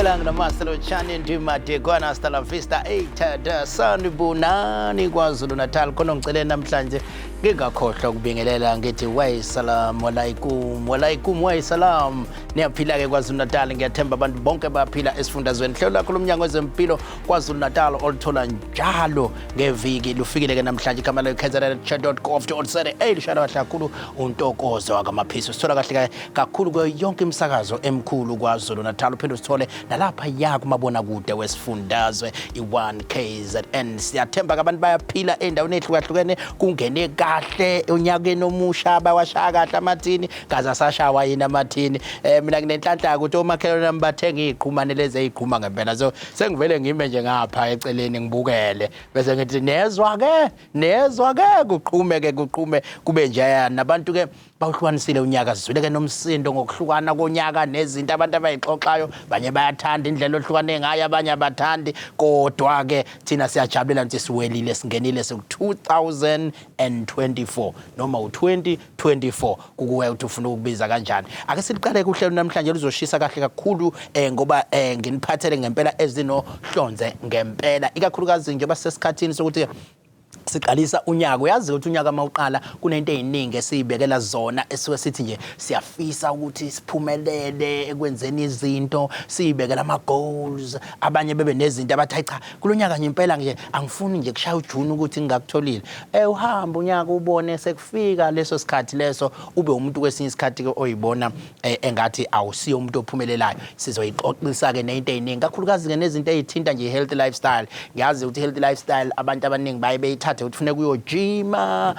Dumelang, namaste, lotshani, ndimadekwana, hasta la vista, eyithada, sanibonani KwaZulu Natal. Khona ngicele namhlanje ngingakhohlwa ukubingelela ngithi wayisalam walaikum walaikum wayisalam. Niyaphila-ke KwaZulu Natal, ngiyathemba abantu bonke bayaphila esifundazweni. Hlelo lakho lomnyango wezempilo KwaZulu Natal oluthola njalo ngeviki lufikile-ke namhlanje. Igama layo kzn.gov.za. Lishayela kahle kakhulu uNtokozo wakaMaphisa. Sithola kahle kakhulu kuyo yonke imisakazo emkhulu KwaZulu Natal, uphinde usithole nalapha ya kumabonakude wesifundazwe i-1 KZN. Siyathemba ke abantu bayaphila ey'ndaweni ey'hlukahlukene, kungene kahle onyakeni omusha, bawashaya kahle amathini, kaze asashawa yini amathini. Mina nginenhlanhla ukuthi omakhelwane nami bathenga iy'qhumane lezi ey'qhuma ngempela, so sengivele ngime nje ngapha eceleni ngibukele bese ngithi nezwa ke, nezwa ke, kuqhume ke, kuqhume kube nje. Nabantu ke bawuhlukanisile unyaka, sizwile ke nomsindo ngokuhlukana konyaka nezinto abantu abayixoxayo. Banye bayathanda indlela ohlukane ngayo, abanye abathandi, kodwa ke thina siyajabulela ukuthi siwelile, singenile siku 2024 noma u2024, kukuwe ukuthi ufuna ukubiza kanjani. Ake siliqale kuhlelo namhlanje, luzoshisa kahle kakhulu ngoba nginiphathele ngempela ezinohlonze ngempela, ikakhulukazi njengoba sesikhathini sokuthi siqalisa unyaka. Uyazi ukuthi unyaka mawuqala kunento eziningi esiyibekela zona, esuke sithi nje siyafisa ukuthi siphumelele ekwenzeni izinto, siyibekela ama goals. Abanye bebe nezinto abathi, "Hayi cha, kulonyaka nje impela nje angifuni nje kushaya uJune ukuthi ngingakutholile." Uhamba unyaka, ubone sekufika leso sikhathi leso, ube umuntu kwesinye isikhathi ke oyibona engathi awusiyo umuntu ophumelelayo. Sizoyixoxisa ke nezinto eziningi, kakhulukazi ke nezinto ezithinta nje healthy lifestyle. Ngiyazi ukuthi healthy lifestyle abantu abaningi baye beyithathe ukuthi kufuneka uyojima,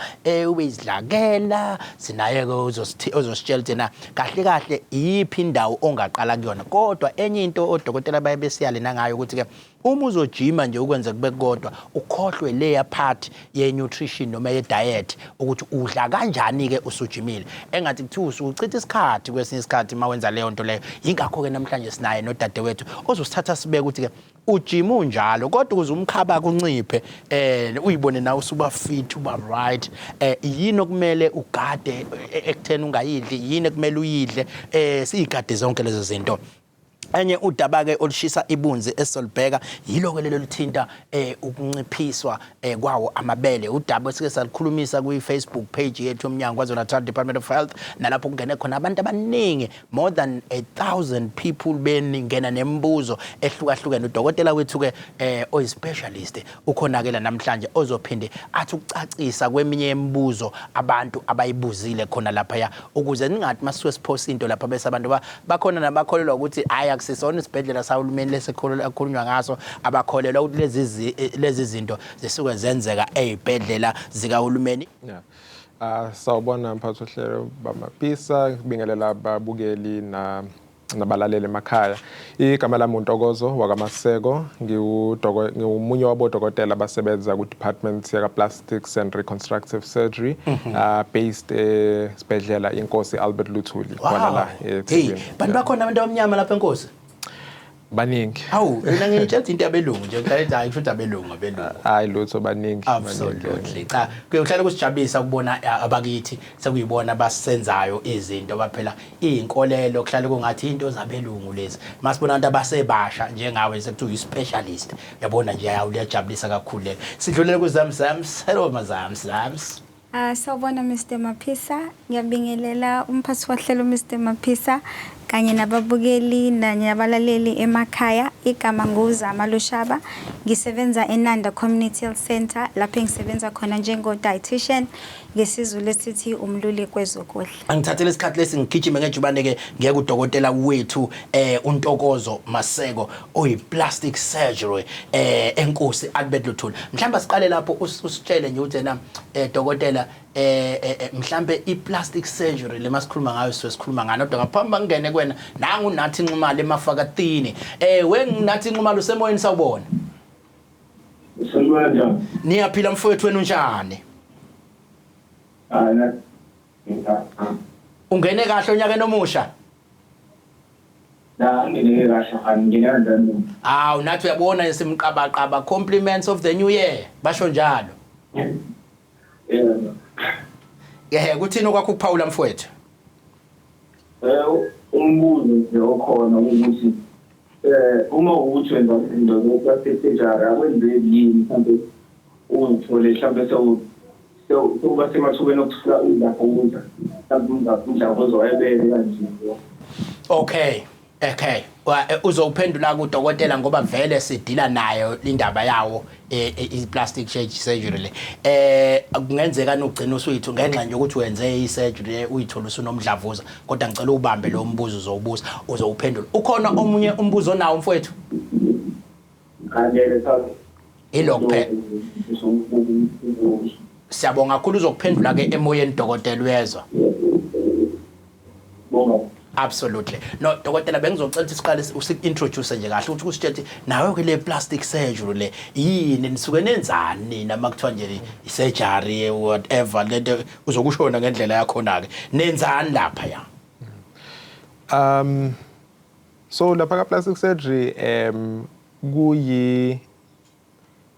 ube izidlakela. Sinaye ke ozositshela ukuthi na kahle kahle iyiphi indawo ongaqala kuyona. Kodwa enye into odokotela baye besiyale nangayo ukuthi ke uma uzojima nje ukwenze kube kodwa ukhohlwe leya part ye nutrition noma ye diet, ukuthi udla kanjani ke usujimile, engathi kuthiwa usuchitha isikhathi kwesinye isikhathi mawenza leyo nto leyo. Yingakho ke namhlanje sinaye nodadewethu ozosithatha sibeke ukuthi ke ujima unjalo, kodwa ukuze umkhaba kunciphe, uyibone nawe usuba fit, uba right, yini okumele ugade ekutheni ungayidli, yini ekumele uyidle, siyigade zonke lezo zinto. Enye udaba ke olushisa ibunzi esisolibheka yilo ke lelo lithinta ukunciphiswa kwawo amabele, udaba esike salikhulumisa kwi Facebook page yethu yomnyango KwaZulu Natal Department of Health, nalapho kungene khona abantu abaningi, more than 1000 people, beningena nemibuzo ehlukahlukene. Udokotela wethu ke oyi specialist ukhona ke la namhlanje, ozophinde athi ukucacisa kweminye imibuzo abantu abayibuzile khona lapha ya, ukuze ningathi masuke siphosa into lapha bese abantu bakhona nabakholelwa ukuthi hayi, akusisona isibhedlela sahulumeni lesekhulunywa ngaso, abakholelwa ukuthi lezi zinto zisuke zenzeka ezibhedlela zikahulumeni. Yeah. Sawubona mphathi ohlelo bamaPisa, ngibingelela ababukeli na nabalaleli emakhaya. Igama lami uNtokozo wakaMaseko, ngiwumunye wabodokotela abasebenza ku Department yaka Plastics and Reconstructive Surgery, based esibhedlela Inkosi Albert Luthuli khona la Hey, eThekwini. Bantu bakhona abantu abamnyama lapha eNkosi? Baningi. Hawu, mina ngitshela into yabelungu nje, ngihlale hayi, kusho ukuthi abelungu, abelungu. Hayi lutho, baningi. Absolutely. Cha, kuyohlala kusijabulisa ukubona abakithi sekuyibona basenzayo izinto baphela iy'nkolelo, kuhlale kungathi into zabelungu lezi. Masibona abantu abasebasha njengawe sekuthiwa uyi-specialist. Yabona nje, yawu, liyajabulisa kakhulu lelo. Sidlulele kuZamzams. Hello Mazams. Sawubona Mr Maphisa, ngiyabingelela umphathi wohlelo Mr Maphisa kanye nababukeli nabalaleli emakhaya. Igama nguZama Lushaba, ngisebenza eNanda Community Health Center lapho engisebenza khona njengo dietitian, ngesiZulu esithi umluleki kwezokudla. Angithathele isikhathi lesi ngigijime ngejubane ke ngeke udokotela wethu uNtokozo Maseko oyi plastic surgery eNkosi Albert Luthuli. Mhlawumbe siqale lapho, usitshele nje ukuthi na dokotela, mhlambe i-plastic surgery le masikhuluma ngayo siwe sikhuluma ngayo, kodwa ngaphambi bangene kuwena, nangu Nathi Nxumalo emafakathini. We Nathi Nxumalo, usemoyeni, sawubona. Sanibona, njani? Niyaphila mfowethu, wena unjani? Hayi. Ungene kahle onyakeni omusha? La ngene kahle, ngene kanjani? Awu, nathi uyabona simqabaqaba, compliments of the new year, basho njalo. Yebo. Yeh, kuthini okwakho ukuphawula, mfowethu? Umbuzo nje okhona ukuthi Uma ukuthi wenza izinto ze-plastic surgery, akwenzeki yini mhlawumbe uzithole mhlawumbe sewuba semathubeni okuthola umdlavuza, mhlawumbe umdlavuza webele kanje? Okay, uzowuphendula kudokotela ngoba vele sidila nayo indaba yawo i-plastic surgery le. Kungenzeka nugcina usuyithu ngenxa nje ukuthi wenze i-surgery, uyithola usunomdlavuza, kodwa ngicela ubambe lo mbuzo, uzowubuza, uzowuphendula. Ukhona omunye umbuzo onawo, mfowethu? Angeke. Ilo kuphela. Siyabonga kakhulu, uzokuphendula ke emoyeni dokotela, uyezwa? Bonga. Absolutely. No, dokotela, bengizocela ukuthi siqale usi-introduce nje kahle, ukuthi usitshele ukuthi nawe ke le plastic surgery le yini, nisuke nenzani nina uma kuthiwa nje i-surgery, whatever lento uzokushona ngendlela yakhona ke, nenzani lapha ya? So lapha ka plastic surgery, kuyi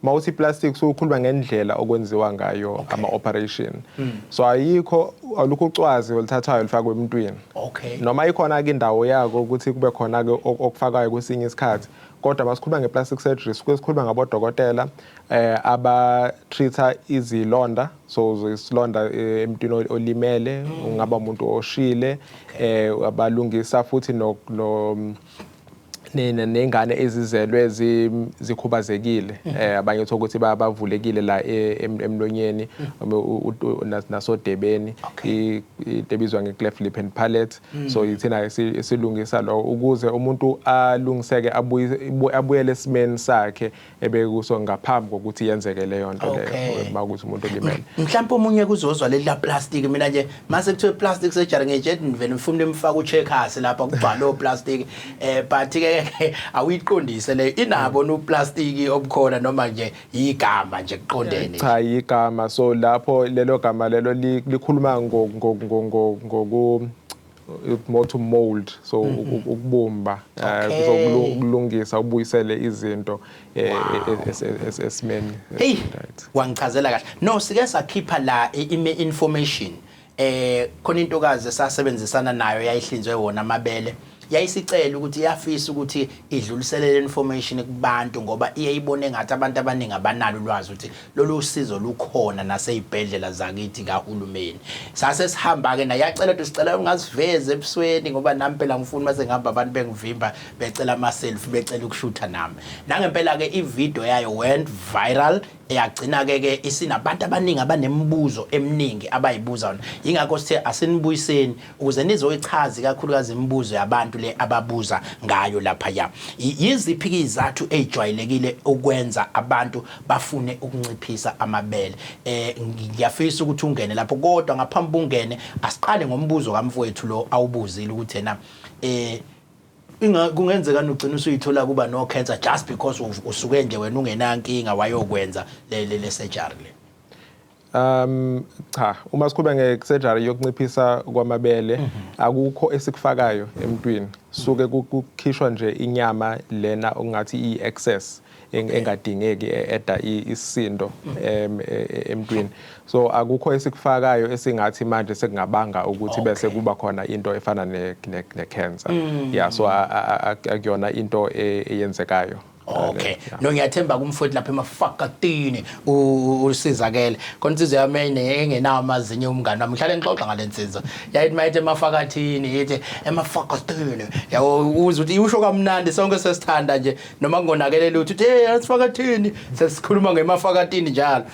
mawuthi plastic usukhuluma ngendlela okwenziwa ngayo ama operation. So ayikho, alukho ucwazi oluthathwayo lufakwe emntwini. Noma ikhona ke indawo yako ukuthi kube khona ke okufakayo kwesinye isikhathi. Kodwa masikhuluma nge-plastic surgery, suke sikhuluma ngabodokotela aba treat-a izilonda, so isilonda emntwini olimele, ungaba umuntu oshile, abalungisa futhi no nengane ezizelwe zikhubazekile, abanye uthola ukuthi bavulekile la emlonyeni nasodebeni, into ebizwa nge-cleft lip and palate. So ithina esilungisa lo ukuze umuntu alungiseke, abuyele esimeni sakhe ebekuso ngaphambi kokuthi yenzeke leyo nto leyo, makuthi umuntu olimele. Mhlawumbe omunye kuzozwa leli la plastic. Mina nje mase kuthiwe plastic surgery, ngitshe nivele ngifuna imfaka ucheckers lapha kugcwale o-plastic, but ke awuyiqondise leyo, inabo no plastic obukhona noma nje igama nje kuqondene? Cha, igama. So lapho lelo gama lelo likhuluma ngoku more to mold, so ukubumba, so ukulungisa, ubuyisele izinto esimeni. Hey, wangichazela kahle. No, sike sakhipha la ime information, khona intokazi esasebenzisana nayo yayihlinzwe wona amabele, yayisicela ukuthi iyafisa ukuthi idlulisele le information kubantu ngoba iye ibone ngathi abantu abaningi abanalo ulwazi ukuthi lolu sizo lukhona naseyibhedlela zakithi kahulumeni. Sase sihamba ke naye, yacela ukuthi sicela ungasiveze ebusweni ngoba nami phela ngifuna mase ngihamba abantu bengivimba, becela ama selfie, becela ukushutha nami. Nangempela ke i-video yayo went viral, eyagcina ke isinabantu abaningi abanemibuzo eminingi abayibuza yona. Yingakho sithe asinibuyiseni ukuze nizoyichaza ikakhulukazi imibuzo yabantu le ababuza ngayo lapha ya. Yiziphi ke izathu ezijwayelekile ukwenza abantu bafune ukunciphisa amabele? Ngiyafisa ukuthi ungene lapho, kodwa ngaphambi ungene asiqale ngombuzo kamfowethu lo awubuzile ukuthi yena kungenzeka ugcina usuyithola kuba no cancer just because usuke nje wena ungenankinga wayokwenza le surgery le. Cha, uma sikhuluma nge-surgery yokunciphisa kwamabele, akukho esikufakayo emntwini. Suke kukhishwa nje inyama lena okungathi i-excess engadingeki, eda isisindo emntwini. So akukho esikufakayo esingathi manje sekungabanga ukuthi bese kuba khona into efana ne-cancer. Yeah, so akuyona into eyenzekayo. Okay. No, ngiyathemba kumfowethu lapha emafakatini usizakele. Khona insizwa yami engenawo amazinyo, umngane wami. Ngihlale ngixoxa ngale nsizwa. Yayithi mayithi emafakathini, yithi emafakatini. Yabo, uzwe ukuthi usho kamnandi, sonke sesithanda nje noma kungonakele lutho, uthi hey, asifakathini, sesikhuluma ngemafakatini njalo.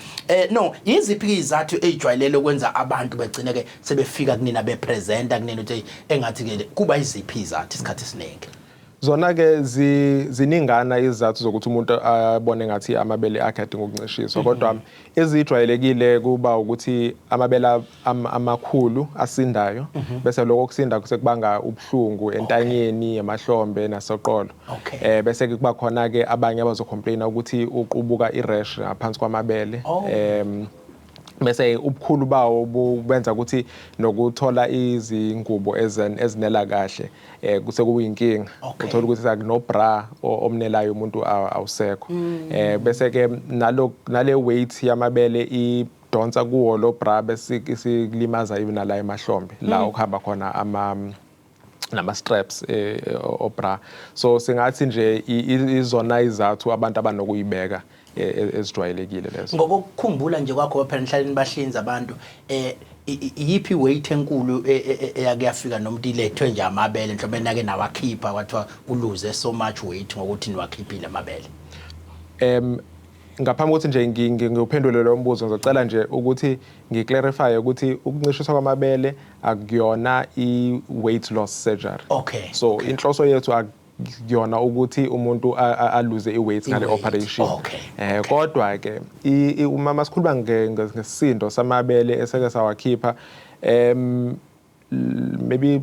No, yiziphi izathu ezijwayelele ukwenza abantu begcine ke sebefika kunina, bepresenta kunina, ukuthi engathi ke kuba iziphi izathu isikhathi esiningi? Zona ke ziningana izizathu zokuthi umuntu abone ngathi amabele akhe adinga ukuncishiswa, kodwa ezijwayelekile kuba ukuthi amabele amakhulu asindayo, bese lokho kusinda kusekubanga ubuhlungu entanyeni, emahlombe nasoqolo. Bese ke kuba khona ke abanye abazocomplaina ukuthi uqubuka i-rash ngaphansi kwamabele. Bese ubukhulu bawo bubenza ukuthi nokuthola izingubo ezinela kahle kusekuyinkinga. Uthola ukuthi akuno bra omnelayo umuntu, awusekho. Bese ke nalo nale weight yamabele idonsa kuwo lo bra, bese isikulimaza even nala emahlombe la okuhamba khona ama Nama straps o-bra. So singathi nje izona izathu abantu abanokuyibeka ezijwayelekile lezo. Ngokukhumbula nje kwakho, phela nihlale nibahlinza abantu, iyiphi weight enkulu eyake yafika nomuntu ilethwe nje amabele, mhlawumbe nake nawakhipha, kwathiwa uluze so much weight ngokuthi niwakhiphile amabele? Ngaphambi kokuthi nje ngiwuphendule lo mbuzo, ngizocela nje ukuthi ngiclarify ukuthi ukuncishiswa kwamabele akuyona i-weight loss surgery. So inhloso yethu akuyona ukuthi umuntu aluze i-weight ngale I-weight, operation. Kodwa ke uma masikhuluma ngesisindo samabele eseke sawakhipha, maybe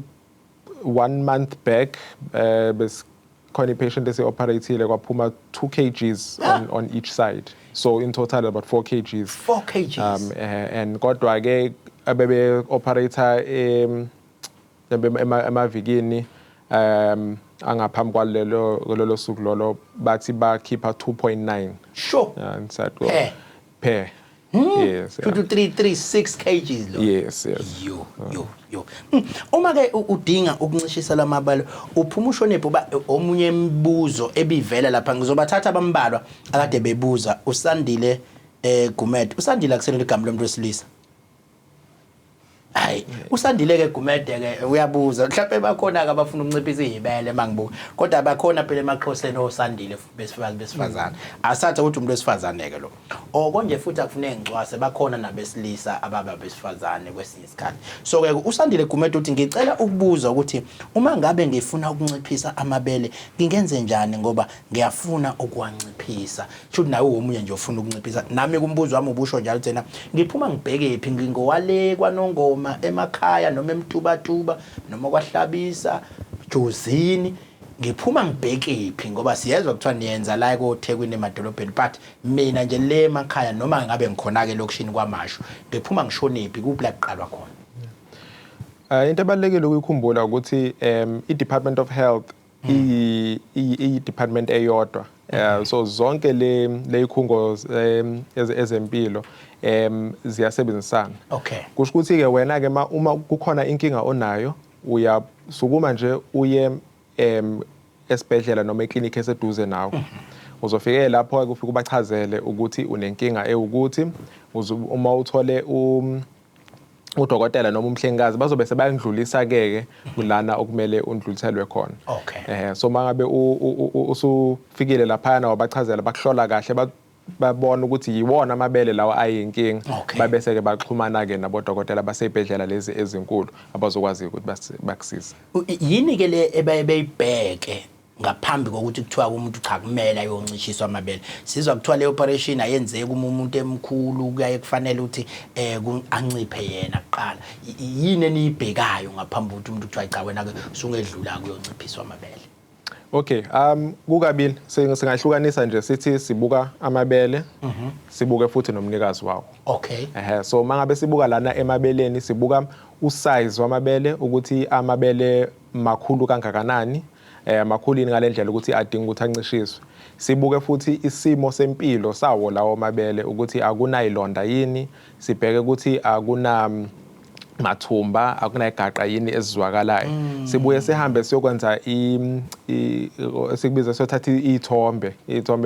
one month back, besikhona i-patient esi-operate-ile, kwaphuma 2 kgs on each side, so in total about 4 kgs. 4 kgs. And kodwa ke abebe operate emavikini angaphambi kwalelo suku lolo, bathi bakhipha 2.9. Yeah, inside go Per? Per, yes. 2 to 3 3 6 kgs lo. Yes. Yo yo yo. Uma ke udinga ukuncishisa lamabele, uphuma ushonephi? Uba omunye imibuzo ebivela lapha, ngizobathatha abambalwa akade bebuza. Usandile Gumede, uSandile akusele igama lomuntu wesilisa. Hayi, uSandile ke Gumede ke uyabuza, mhlawumbe bakhona ke abafuna ukunciphisa izibele mangibuka, kodwa bakhona phela emaXhoseni oSandile besifazane, asathe ukuthi umuntu wesifazane ke lo. Okonje futhi akufuneki ngicwase, bakhona nabesilisa ababa besifazane kwesinye isikhathi. So ke uSandile Gumede uthi, "Ngicela ukubuza ukuthi uma ngabe ngifuna ukunciphisa amabele ngingenze njani, ngoba ngiyafuna ukuwanciphisa." Shuthi nawe omunye nje ufuna ukunciphisa. Nami kumbuzo wami ubusho njalo thena, ngiphuma ngibheke phi, ngingowale kwaNongoma emakhaya noma eMtubatuba noma kwaHlabisa, Jozini, ngiphuma ngibheke phi? Ngoba siyezwa kuthiwa niyenza la koThekwini emadolobheni, but mina nje le emakhaya, noma ngabe ngikhona ke lokishini kwaMashu, ngiphuma ngishonephi, kuphi la kuqalwa khona? Into ebalulekile ukuyikhumbula ukuthi i-Department of Health iyi department eyodwa. So zonke le ikhungo ezempilo ziyasebenzisana. Kusho ukuthi ke wena ke uma kukhona inkinga onayo, uyasukuma nje uye esibhedlela noma eklinikhi eseduze nawe. Uzofike lapho ke ufike ubachazele ukuthi unenkinga ewukuthi, uma uthole udokotela noma umhlengikazi, bazobe sebayakudlulisa ke kulana okumele undluliselwe khona. So mangabe usufikile laphayana, wabachazela, bakuhlola kahle, babona ukuthi yiwona amabele lawa ayinkinga, babese ke baxhumana ke nabodokotela baseyibhedlela lezi ezinkulu abazokwazi ukuthi bakusize. Yini ke le ebaye beyibheke ngaphambi kokuthi kuthiwa umuntu cha, kumele ayoncishiswa amabele? Sizwa kuthiwa le operation ayenzeki uma umuntu emkhulu, kuyaye kufanele ukuthi anciphe yena kuqala. Yini eniyibhekayo ngaphambi kokuthi umuntu kuthiwa cha, wena ke usungedlula kuyonciphiswa amabele? Okay, kukabili. Singahlukanisa nje sithi sibuka amabele, sibuke futhi nomnikazi wawo. So mangabe sibuka lana emabeleni, sibuka usize wamabele, ukuthi amabele makhulu kangakanani, makhulu yini ngalendlela ukuthi adinga ukuthi ancishiswe. Sibuke futhi isimo sempilo sawo lawo mabele, ukuthi akunayilonda yini, sibheke ukuthi akuna mathumba, akunayigaqa yini ezizwakalayo. Sibuye sihambe siyokwenza esikubiza siyothatha iy'thombe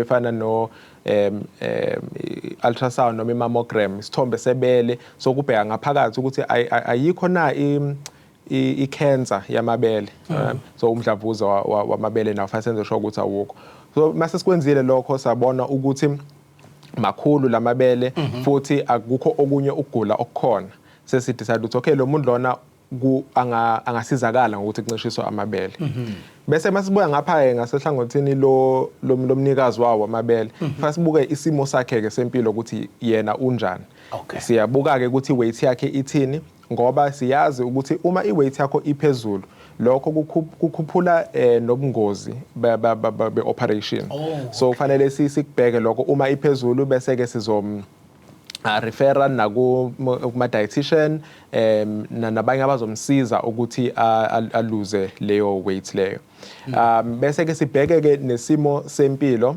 efana no ultrasound noma i-mammogram, isithombe sebele sokubheka ngaphakathi ukuthi ayikho na i-cancer yamabele. So umdlavuza wamabele nawo fanele senze sure ukuthi awukho. So mase sikwenzile lokho, sabona ukuthi makhulu lamabele futhi akukho okunye ukugula okukhona, sesi-decide ukuthi okay, lo muntu lona angasizakala ngokuthi kuncishiswe amabele. Bese masibuya ngapha-ke ngasehlangothini lo lomnikazi wawo amabele, fanele sibuke isimo sakhe-ke sempilo, ukuthi yena unjani. Siyabuka-ke ukuthi i-weight yakhe ithini, ngoba siyazi ukuthi uma i-weight yakho iphezulu, lokho kukhuphula nobungozi be-operation. So kufanele sikubheke lokho uma iphezulu, bese-ke sizom refera naku kuma dietitian nabanye abazomsiza ukuthi aluze leyo weight leyo. Bese ke sibheke ke nesimo sempilo,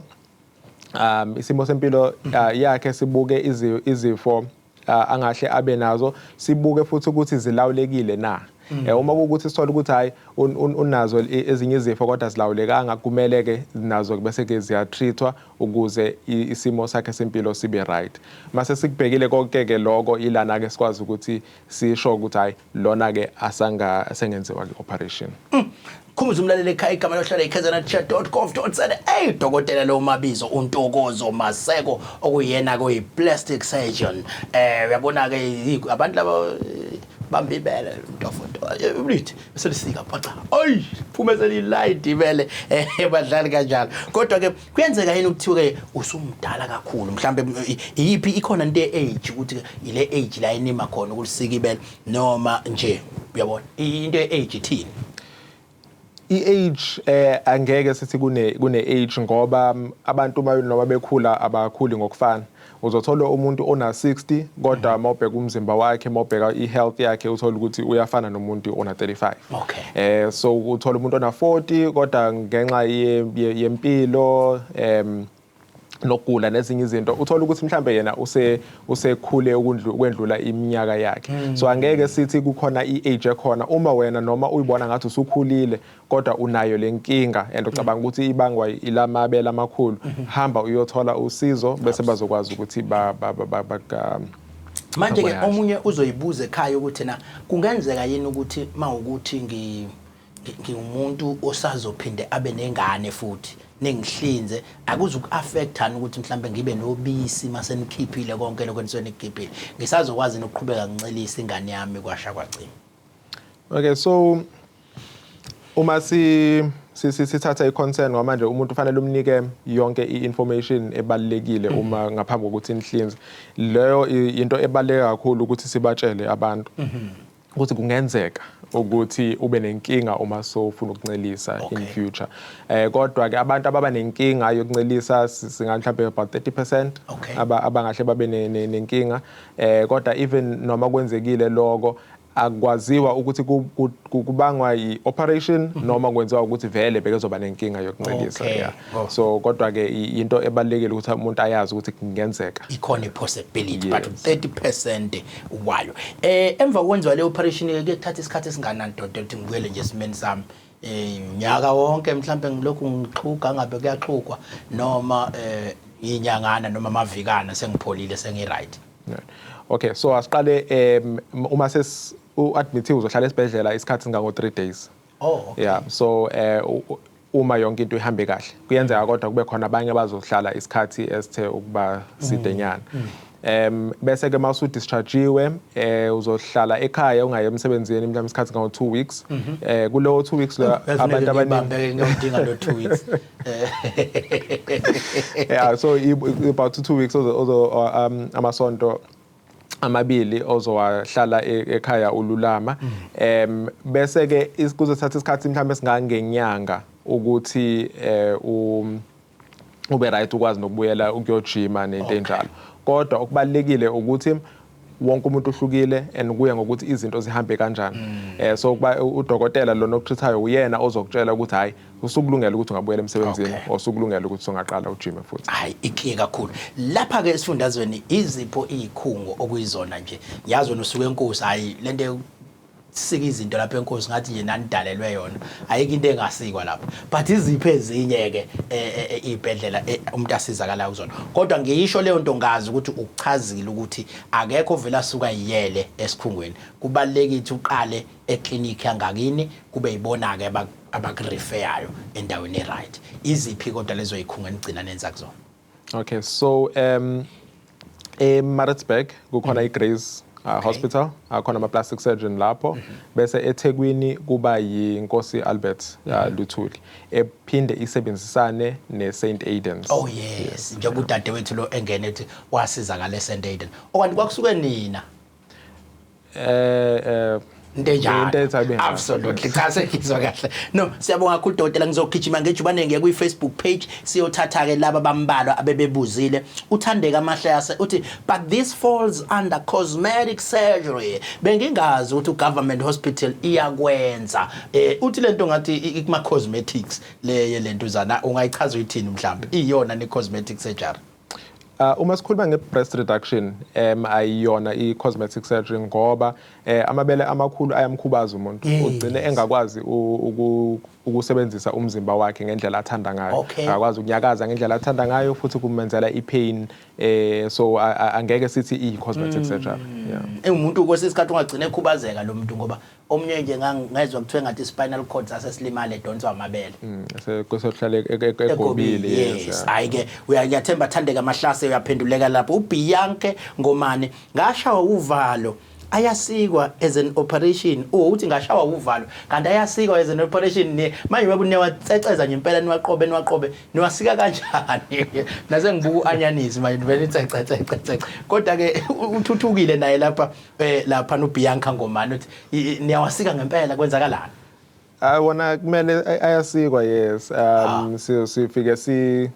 isimo sempilo yakhe, sibuke izifo angahle abe nazo, sibuke futhi ukuthi zilawulekile na. Uma kuwukuthi sithola ukuthi hayi, unazo ezinye izifo kodwa zilawulekanga, kumele ke nazo bese ke ziyatreatwa ukuze isimo sakhe sempilo sibe right. Mase sikubhekile konke ke lokho, ilana ke sikwazi ukuthi sisho ukuthi hayi, lona ke asanga sengenziwa ke operation. Khumbuza umlaleli ekhaya igama lohlelo iKZNchat.gov.za. Ey, dokotela lo mabizo uNtokozo Maseko, okuyena koyi plastic surgeon. Uyabona ke abantu laba bamba ibele ntofoto lithi selisika phaca, ayi, phume selilayidi ibele, badlali kanjalo. Kodwa ke kuyenzeka yini ukuthiwa ke usumdala kakhulu mhlambe, iyiphi ikhona into age ukuthi ile age la enima khona ukulisika ibele, noma nje uyabona into age ithini? I-age angeke sithi kune age, ngoba abantu noma bekhula abakhuli ngokufana. Uzothola umuntu ona 60, kodwa mawubheka umzimba wakhe, mawubheka i-health yakhe, uthola ukuthi uyafana nomuntu ona 35. So uthola umuntu ona 40, kodwa ngenxa yempilo nokugula nezinye izinto, uthola ukuthi mhlambe yena usekhule ukwendlula iminyaka yakhe. So angeke sithi kukhona i-age ekhona. Uma wena noma uyibona ngathi usukhulile kodwa unayo lenkinga and ucabanga ukuthi ibangwa ilamabele amakhulu, hamba uyothola usizo, bese bazokwazi ukuthi ba ba ba, ba, ba Manje ke omunye uzoyibuza ekhaya ukuthi na kungenzeka yini ukuthi mawukuthi ngiwumuntu osazophinde abe nengane futhi ningihlinze, akuzuku-affectani ukuthi mhlambe ngibe nobisi mase nikhiphile konke lokho enisuke nikukhiphile, ngisazokwazi nokuqhubeka ngincelise ingane yami kwasha kwacima? Okay, so uma si sithatha i-concern, ngoba manje umuntu ufanele umnike yonke i-information ebalulekile uma ngaphambi kokuthi nihlinze. Leyo into ebaluleke kakhulu ukuthi sibatshele abantu ukuthi kungenzeka ukuthi ube nenkinga uma sowufuna ukuncelisa in future. Kodwa ke abantu ababa nenkinga yokuncelisa singa mhlawumbe about 30% abangahle babe nenkinga. Kodwa even noma kwenzekile lokho, akwaziwa ukuthi kubangwa i-operation noma kwenziwa ukuthi vele bekezoba nenkinga yokuncelisa. Yeah. So kodwa ke into ebalulekile ukuthi umuntu ayazi ukuthi kungenzeka. Ikhona i-possibility, but 30% wayo. Emva kokwenziwa le operation ke, kuyathatha isikhathi esinganani, dokotela, ukuthi ngibuyele nje esimeni sami? Unyaka wonke mhlambe ngilokhu ngixhuga, ngabe kuyaxhugwa, noma inyangana noma amavikana sengipholile, sengi-right? Yeah. Okay, so asiqale uma ses u-admithiwe, uzohlala esibhedlela isikhathi singango 3 days. Yeah, so uma yonke into ihambe kahle. Kuyenzeka kodwa kube khona abanye abazohlala isikhathi esithe ukuba sidenyana. Bese ke mawusu dischargiwe, uzohlala ekhaya, ungayi emsebenzini mhlawumbe isikhathi ngawo 2 weeks. Kulowo 2 weeks lo abantu abaningi ngiyodinga lo 2 weeks. Yeah, so about 2 weeks ozo amasonto amabili ozowahlala ekhaya ululama. Bese ke kuzothatha isikhathi mhlawumbe singangenyanga ukuthi ube right, ukwazi nokubuyela ukuyojima nento enjalo. Kodwa okubalulekile ukuthi wonke umuntu uhlukile and kuya ngokuthi izinto zihambe kanjani. So kuba udokotela lona okutreat-ayo uyena ozokutshela ukuthi hayi, usukulungela ukuthi ungabuyela emsebenzini, osukulungela ukuthi ungaqala ujime futhi. Hayi, ikhiye kakhulu lapha ke esifundazweni. Izipho izikhungo okuyizona nje? Ngiyazi wena usuke eNkosi, hayi, lento sika izinto lapha eNkosi ngathi nje nanidalelwe yona, ayikho into engasikwa lapha. But izipho ezinye ke izibhedlela umuntu asizakala kuzona? Kodwa ngiyisho leyo nto ngazi ukuthi ukuchazile ukuthi akekho ovela asuka yiyele esikhungweni. Kubalulekile ukuthi uqale eklinikhi yangakini, kube yibona ke abakureferayo endaweni e-right. Iziphi kodwa lezo yikhungo enigcina nenza kuzona? Okay, so eMaritzburg kukhona iGrace Hospital, akhona ama plastic surgeon lapho. Bese eThekwini kuba yiNkosi Albert Luthuli, ephinde isebenzisane neSt Aidan's. Oh yes, njengoba udadewethu lo engene ethi wasizakala eSt Aidan. Okwanti kwakusuke nina? Into enjalo. Into ethi abe njalo. Absolutely, cha, sengizwa kahle. No, siyabonga kakhulu, dokotela. Ngizogijima ngejubane ngiye kwi-Facebook page, siyothatha ke laba bambalwa abebebuzile. Uthandeka Amahlase uthi, "But this falls under cosmetic surgery. Bengingazi ukuthi ugovernment hospital iyakwenza." Uthi lento ngathi kuma cosmetics le lento zana, ungayichaza uyithini mhlambe? Iyona ne cosmetic surgery? Uma sikhuluma nge-breast reduction, ayiyona i-cosmetic surgery ngoba amabele amakhulu ayamkhubaza umuntu. Ugcine engakwazi ukusebenzisa umzimba wakhe ngendlela athanda ngayo. Akakwazi ukunyakaza ngendlela athanda ngayo futhi kumenzela i-pain, so angeke sithi iyi-cosmetic surgery, yeah. Engumuntu kwesinye isikhathi ungagcina ekhubazeka lo muntu, ngoba omunye nje ngangezwa kuthiwe ngathi spinal cord sasesilimale, edonswa amabele. Kusohlale egobile, yes. Hayi ke, uyathemba Thandeka Mahlase, uyaphenduleka lapho. uBianca Ngomane, ngashawa uvalo, ayasikwa as an operation? Oh, uthi ngashawa uvalo kanti ayasikwa as an operation. Ne manje babu niyawatseceza nje impela, niwaqobe, niwaqobe, niwasika kanjani? Nase ngibuka uanyanisi manje vele tsece tsece tsece, kodwa ke uthuthukile naye lapha, lapha noBianca Ngomane uthi niyawasika ngempela, kwenzakalani? Hayi, wona kumele ayasikwa, yes. Sifike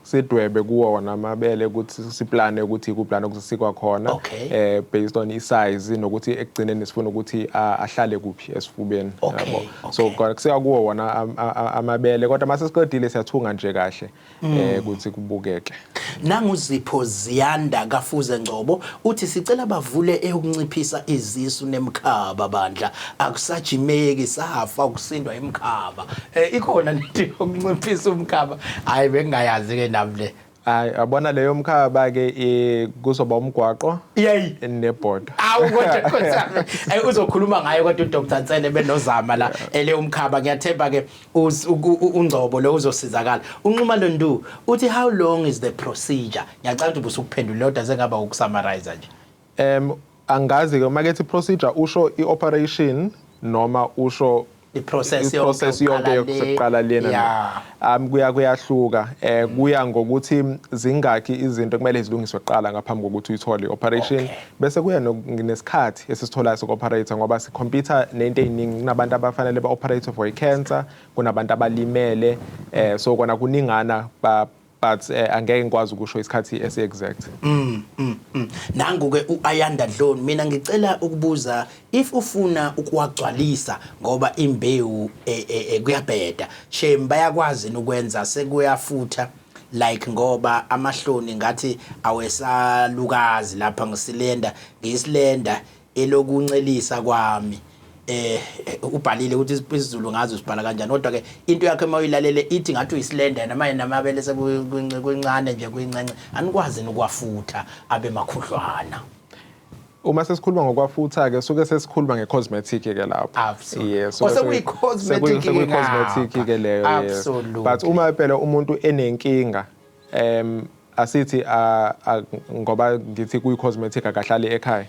sidwebe kuwo wona amabele ukuthi siplane ukuthi kuplane ukusikwa khona based on i-size nokuthi ekugcineni sifuna ukuthi ahlale kuphi esifubeni. So kusika kuwo wona amabele, kodwa mase siqedile siyathunga nje kahle ukuthi kubukeke. Nanguzipho Ziyanda kaFuze Ngcobo uthi sicela bavule eyokunciphisa izisu nemkhaba bandla, akusajimeki, safa ukusindwa imkhaba. Ikhona nento yokunciphisa umkhaba? Hayi, bengingayazi ke nami le. Hayi, yabona leyo mkhaba ke, kuzoba umgwaqo nebhoda. Awu kodwa Nkosi yami. Uzokhuluma ngayo kodwa uDr Ntsele benozama la ele umkhaba. Ngiyathemba ke uNgcobo lo uzosizakala. Unquma Londu uthi, "How long is the procedure?" Ngiyacela ukuthi ubusukuphendula kodwa sengaba ukusummarize nje. Angazi ke, makethi procedure usho i-operation noma usho i-process? I-process yonke yokuqala lena. Kuya kuyahluka, kuya ngokuthi zingakhi izinto kumele zilungiswe kuqala ngaphambi kokuthi uyithole i-operation, bese kuya nesikhathi esisitholayo soku-operate, ngoba si-compete nento ey'ningi. Kunabantu abafanele ba-operate for i-cancer, kunabantu abalimele, so kona kuningana but angeke ngikwazi ukusho isikhathi esi-exact. Nangu ke uAyanda Dloni, mina ngicela ukubuza, if ufuna ukuwagcwalisa ngoba imbewu kuyabheda shame, bayakwazi ukwenza sekuyafutha like, ngoba amahloni ngathi awesalukazi lapha, ngisilenda, ngiyisilenda elokuncelisa kwami. Ubhalile ukuthi isiZulu ngazi usibhala kanjani, kodwa ke into yakhe uma uyilalele ithi ngathi uyisilenda yena manje, namabele sekuncane nje, kuyincence, anikwazi ukwafutha abe makhudlwana? Uma sesikhuluma ngokwafutha ke, suke sesikhuluma nge-cosmetic ke lapho. Yes. Oh, sekuyi-cosmetic ke. Sekuyi-cosmetic ke leyo, yes. But uma phela umuntu enenkinga, asithi ngoba ngithi kuyi-cosmetic, akahlali ekhaya,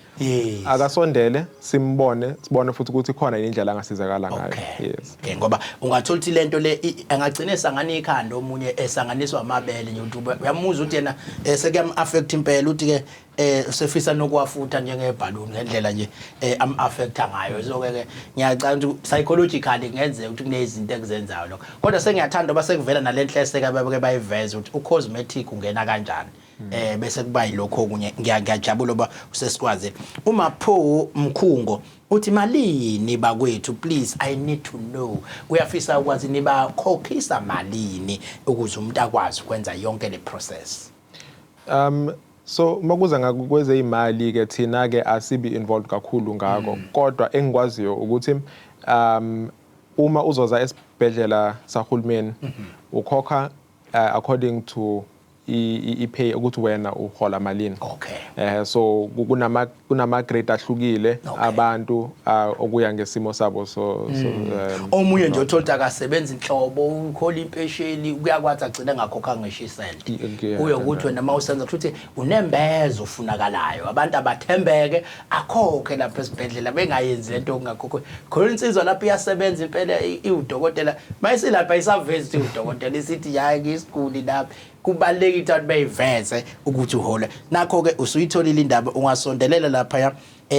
akasondele simbone, sibone futhi ukuthi khona yini indlela angasizakala ngayo. Yes. Okay, ngoba ungathola ukuthi lento le angagcina esangana ikhanda omunye, esanganiswa amabele nje, ukuthi uyamuzwa ukuthi yena sekuyam affect impela, uthi ke sefisa nokuwafutha njengebhaluni ngendlela nje am affecta ngayo. So ke ngiyacabanga ukuthi psychologically kungenzeka ukuthi kunezinto ekuzenzayo lokho, kodwa sengiyathanda oba sekuvela nalenhlese ke babeke bayiveza ukuthi ucosmetic ungena kanjani, bese kuba yilokho okunye. Ngiyajabula oba usesikwazi. Uma pho Mkhungo uthi malini bakwethu? Please, I need to know. Uyafisa ukwazi nibakhokhisa malini ukuze umuntu akwazi ukwenza yonke le process. So makuza ngakwezeyimali ke, thina ke asibi involved kakhulu ngakho, kodwa engikwaziyo ukuthi uma uzoza esibhedlela sahulumeni ukhokha according to i-pay, ukuthi wena uhola malini. So kunama grade ahlukile abantu okuya ngesimo sabo, so Omunye nje uthola ukuthi akasebenzi inhlobo, ukhola impesheni, kuyakwazi agcine engakhokhanga ngisho isenti. Kuye ukuthi wena uma usenza kusho ukuthi unembezo ofunakalayo, abantu abathembeke, akhokhe lapha esibhedlela, bengayenzi lento okungakhokhwe khona. Insizwa lapha iyasebenza impela, iwudokotela, mayisilapha isavezi ukuthi iwudokotela, isithi hayi, ngiyisiguli lapha. Kubalulekile ukuthi abantu beyiveze ukuthi uhole. Nakho-ke usuyitholile indaba, ungasondelela laphaya.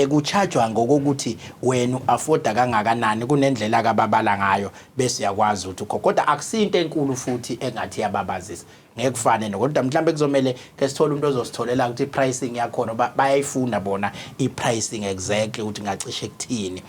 Kuchajwa ngokokuthi wena u-afforda kangakanani, kunendlela kababala ngayo, bese uyakwazi ukuthi ukhokhe, kodwa akusinto enkulu futhi engathi iyababazisa, ngeke kufane no, kodwa mhlawumbe kuzomele ke sithole umuntu ozositholela ukuthi i-pricing yakhona, bayayifuna bona i-pricing exactly ukuthi ngacishe kuthini.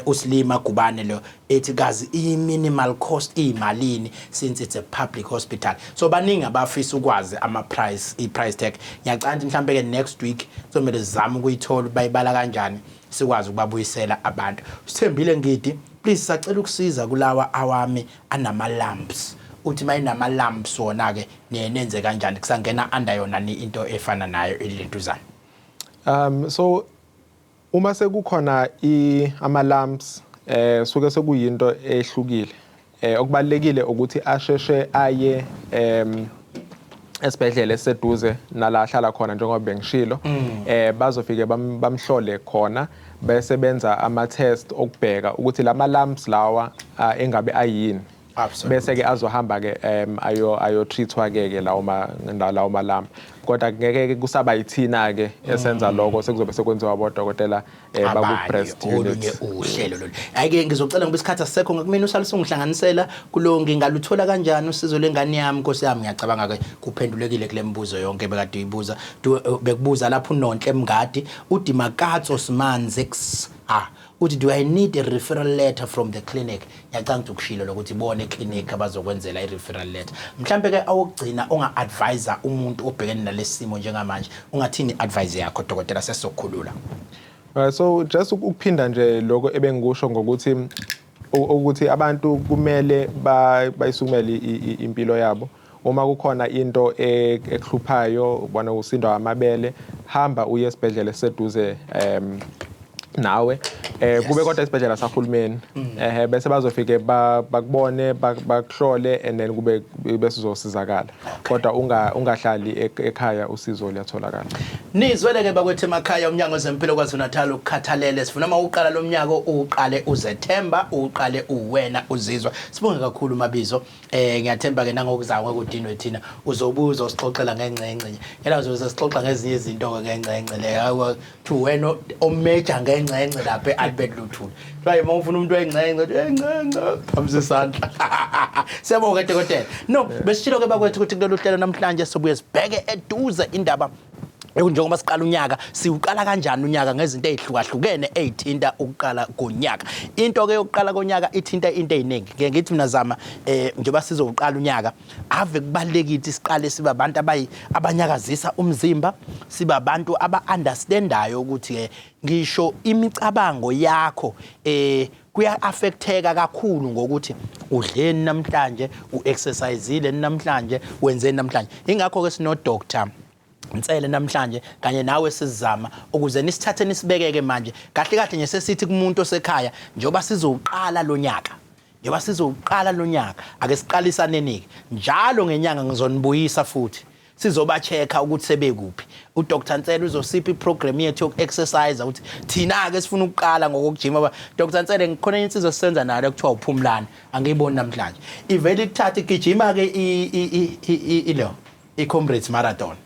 Usilima Gubane lo ethi kazi i minimal cost iyimalini since it's a public hospital. So baningi abafisa ukwazi ama price, i price tag. Ngiyacabanga ukuthi mhlambe ke next week kuzomele sizame ukuyithola bayibala kanjani, sikwazi ukubabuyisela abantu. Sithembile Ngidi, please sacela ukusiza kulawa awami anama lumps. Uthi mayinama lumps wona ke niye nenze kanjani? Kusangena under yona ni into efana nayo ilentuzana? So uma sekukhona ama lumps, suke sekuyinto ehlukile. Okubalekile ukuthi asheshe aye esibhedlela esiseduze nala ahlala khona, njengoba bengishilo. Bazofike bamhlole khona bese benza ama test okubheka ukuthi lama lumps lawa engabe ayini. Bese ke azohamba ke ayo treatwa ke lawo ma lump, kodwa ngeke ke kusaba yithina ke esenza lokho, sekuzobe sekwenziwa abodokotela baku breast olunye unit. Uhlelo lolu. Hayi-ke, ngizocela ngoba isikhathi asisekho ngakumina, usale usungihlanganisela kulo ngingaluthola kanjani usizo lwengane yami, nkosi yami. Ngiyacabanga-ke kuphendulekile kule mibuzo yonke bekade uyibuza. Bekubuza lapho uNonhle Mngadi uDimakatso Simanzix, uthi, "Do I need a referral letter from the clinic?" Ngiyacabanga ukuthi ukushilo lokuthi ibone eclinic abazokwenzela i-referral letter. Mhlambe-ke awokugcina onga-advisa umuntu obhekene nalesi simo njengamanje, ungathini i-advice yakho, dokotela, sesizokhulula? So just ukuphinda nje lokho ebengikusho ngokuthi ukuthi abantu kumele bayisukumele impilo yabo. Uma kukhona into ekuhluphayo, ubona usindwa amabele, hamba uye esibhedlela esiseduze nawe, kube kodwa isibhedlela sahulumeni, bese bazofike bakubone, bakuhlole and then kube bese uzosizakala, kodwa ungahlali ekhaya, usizo luyatholakala. Nizwele-ke bakwethu emakhaya, umnyango wezempilo KwaZulu-Natal ukukhathalele. Sifuna uma uqala lo mnyaka uqale uzethemba, uqale uwena uzizwa. Sibonge kakhulu, Mabizo. Ngiyathemba-ke nangokuzayo ngekudinwe thina uzobuza usixoxela ngengxenxe yena, uzobe sesixoxa ngezinye izinto-ke ngengxenxe le thi wena omeja ngengxenxe lapha e-Albert Luthuli. Kuthiwa uma ufuna umuntu wengxenxe, engxenxe phamisa isandla. Siyabonga, dokotela. No, besishilo-ke bakwethu ukuthi kulolu hlelo namhlanje sobuye sibheke eduze indaba njengoba siqala unyaka, siwuqala kanjani unyaka ngezinto ezihlukahlukene ezithinta ukuqala konyaka. Into ke yokuqala konyaka ithinta into eziningi. Ngeke ngithi mina zama, njengoba sizowuqala unyaka, ave kubalulekile ukuthi siqale sibe abantu abanyakazisa umzimba, sibe abantu aba-understandayo ukuthi ke ngisho imicabango yakho kuya-affecteka kakhulu ngokuthi udleni namhlanje, u-exercisile namhlanje, wenzeni namhlanje. Ingakho-ke sino Dr Nsele namhlanje kanye nawe sizama ukuze nisithathe nisibekeke manje kahle kahle nje. Sesithi kumuntu osekhaya, njengoba sizowuqala lo nyaka, njengoba sizowuqala lo nyaka, ake siqalisaneni-ke njalo ngenyanga. Ngizonibuyisa futhi sizoba-check-a ukuthi sebekuphi. UDr Nsele uzosipha iprogram yethu yoku-exercise ukuthi thina-ke sifuna ukuqala ngokokujima. Ba Dr Nsele, ngikhona insizwa esisenza nayo ekuthiwa uPhumlani, angiyiboni namhlanje. Ivele ikuthatha igijima-ke ilo i-Comrades Marathon.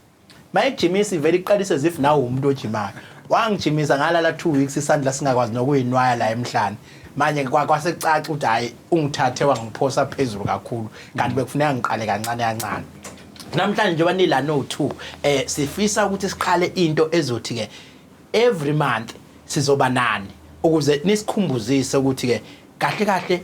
Mayigijimisa ivele iqalise as if nawe umuntu ojimayo. Wangijimisa ngalala 2 weeks, isandla singakwazi nokuyinwaya la emhlane. Manje kwase kucaca ukuthi hayi, ungithathe wangiphosa phezulu kakhulu, kanti bekufuneka ngiqale kancane kancane. Namhlanje njengoba nila no 2, sifisa ukuthi siqale into ezothi ke every month sizoba nani ukuze nisikhumbuzise ukuthi ke kahle kahle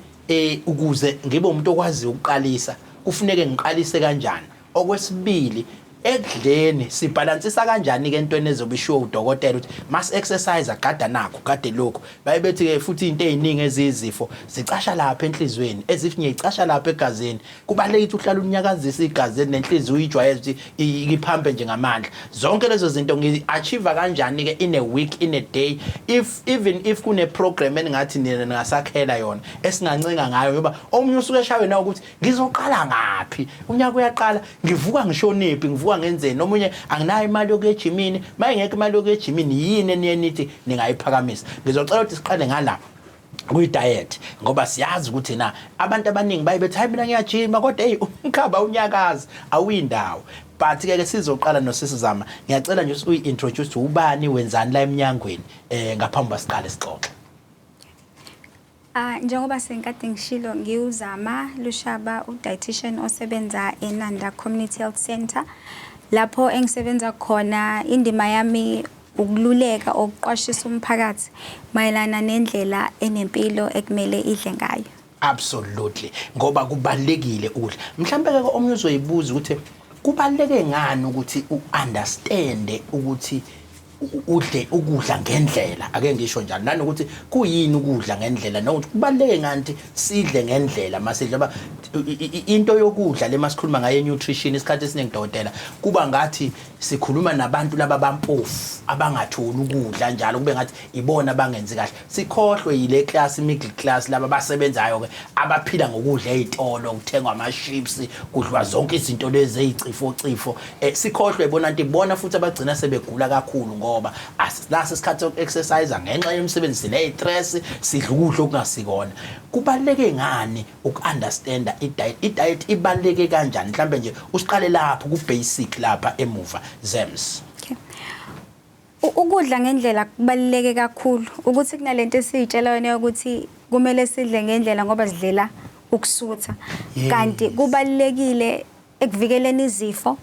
ukuze ngibe umuntu okwazi ukuqalisa kufuneke ngiqalise kanjani. Okwesibili, ekudleni sibhalansisa kanjani ke entweni ezobe ishiwo udokotela ukuthi mas exercise gada nakho gade lokhu. Baye bethi ke futhi into eziningi ezizifo zicasha lapha enhlizweni, ezinye icasha lapha egazini. Kubalulekile ukuthi uhlale unyakazisa igazi nenhliziyo, uyijwayeze ukuthi iphampe nje ngamandla. Zonke lezo zinto ngi-achieve kanjani ke in a week, in a day, if even if kune program eningathi nina ningasakhela yona esingancenga ngayo, ngoba omunye usuke eshawe na ukuthi ngizoqala ngaphi, unyaka uyaqala, ngivuka ngishonephi, ngivuka ngenzeni? Omunye anginayo imali yokuya ejimini. Mayingekho imali yokuya ejimini, yini eniye nithi ningayiphakamisa? Ngizocela ukuthi siqale ngala kwi-diet, ngoba siyazi ukuthi na abantu abaningi baye bethi, "Hayi, mina ngiyajima," kodwa hey, umkhaba unyakazi awuyindawo. But ke sizoqala nosisizama. Ngiyacela nje uyi-introduce, ubani, wenzani la eminyangweni, ngaphambi basiqale sixoxe. Ah, njengoba sengikade ngishilo, ngiwuZama Lushaba, u-dietitian osebenza eNanda Community Health Center. Lapho engisebenza khona, indima yami Ukululeka okuqwashisa umphakathi mayelana nendlela enempilo ekumele idle ngayo. Absolutely, ngoba kubalekile ukudla. Mhlambe ke omunye uzoyibuza ukuthi kubaleke ngani ukuthi uunderstand ukuthi udle ukudla ngendlela, ake ngisho njalo, nanokuthi kuyini ukudla ngendlela, nokuthi kubaleke ngani ukuthi sidle ngendlela masidla. Ba into yokudla le masikhuluma ngayo, nutrition, isikhathi esiningi, dokotela, kuba ngathi sikhuluma nabantu laba bampofu abangatholi ukudla njalo, kube ngathi ibona abangenzi kahle, sikhohlwe yile class, middle class, laba abasebenzayo ke, abaphila ngokudla ezitolo, kuthengwa ama chips, kudliwa zonke izinto lezi ezicifo cifo. Sikhohlwe ibona nto ibona futhi abagcina sebegula kakhulu, ngoba asinaso isikhathi soku-exercise ngenxa yemisebenzi, sine-stress, sidla ukudla okungasikona. Kubaluleke ngani uku-understanda i-diet? I-diet ibaluleke kanjani? Mhlambe nje usiqale lapho ku-basic lapha emuva, Zems. Okay. Ukudla ngendlela kubaluleke kakhulu, ukuthi kunalento esiyitshela yona yokuthi kumele sidle ngendlela ngoba sidlela ukusutha, kanti kubalulekile ekuvikeleni izifo,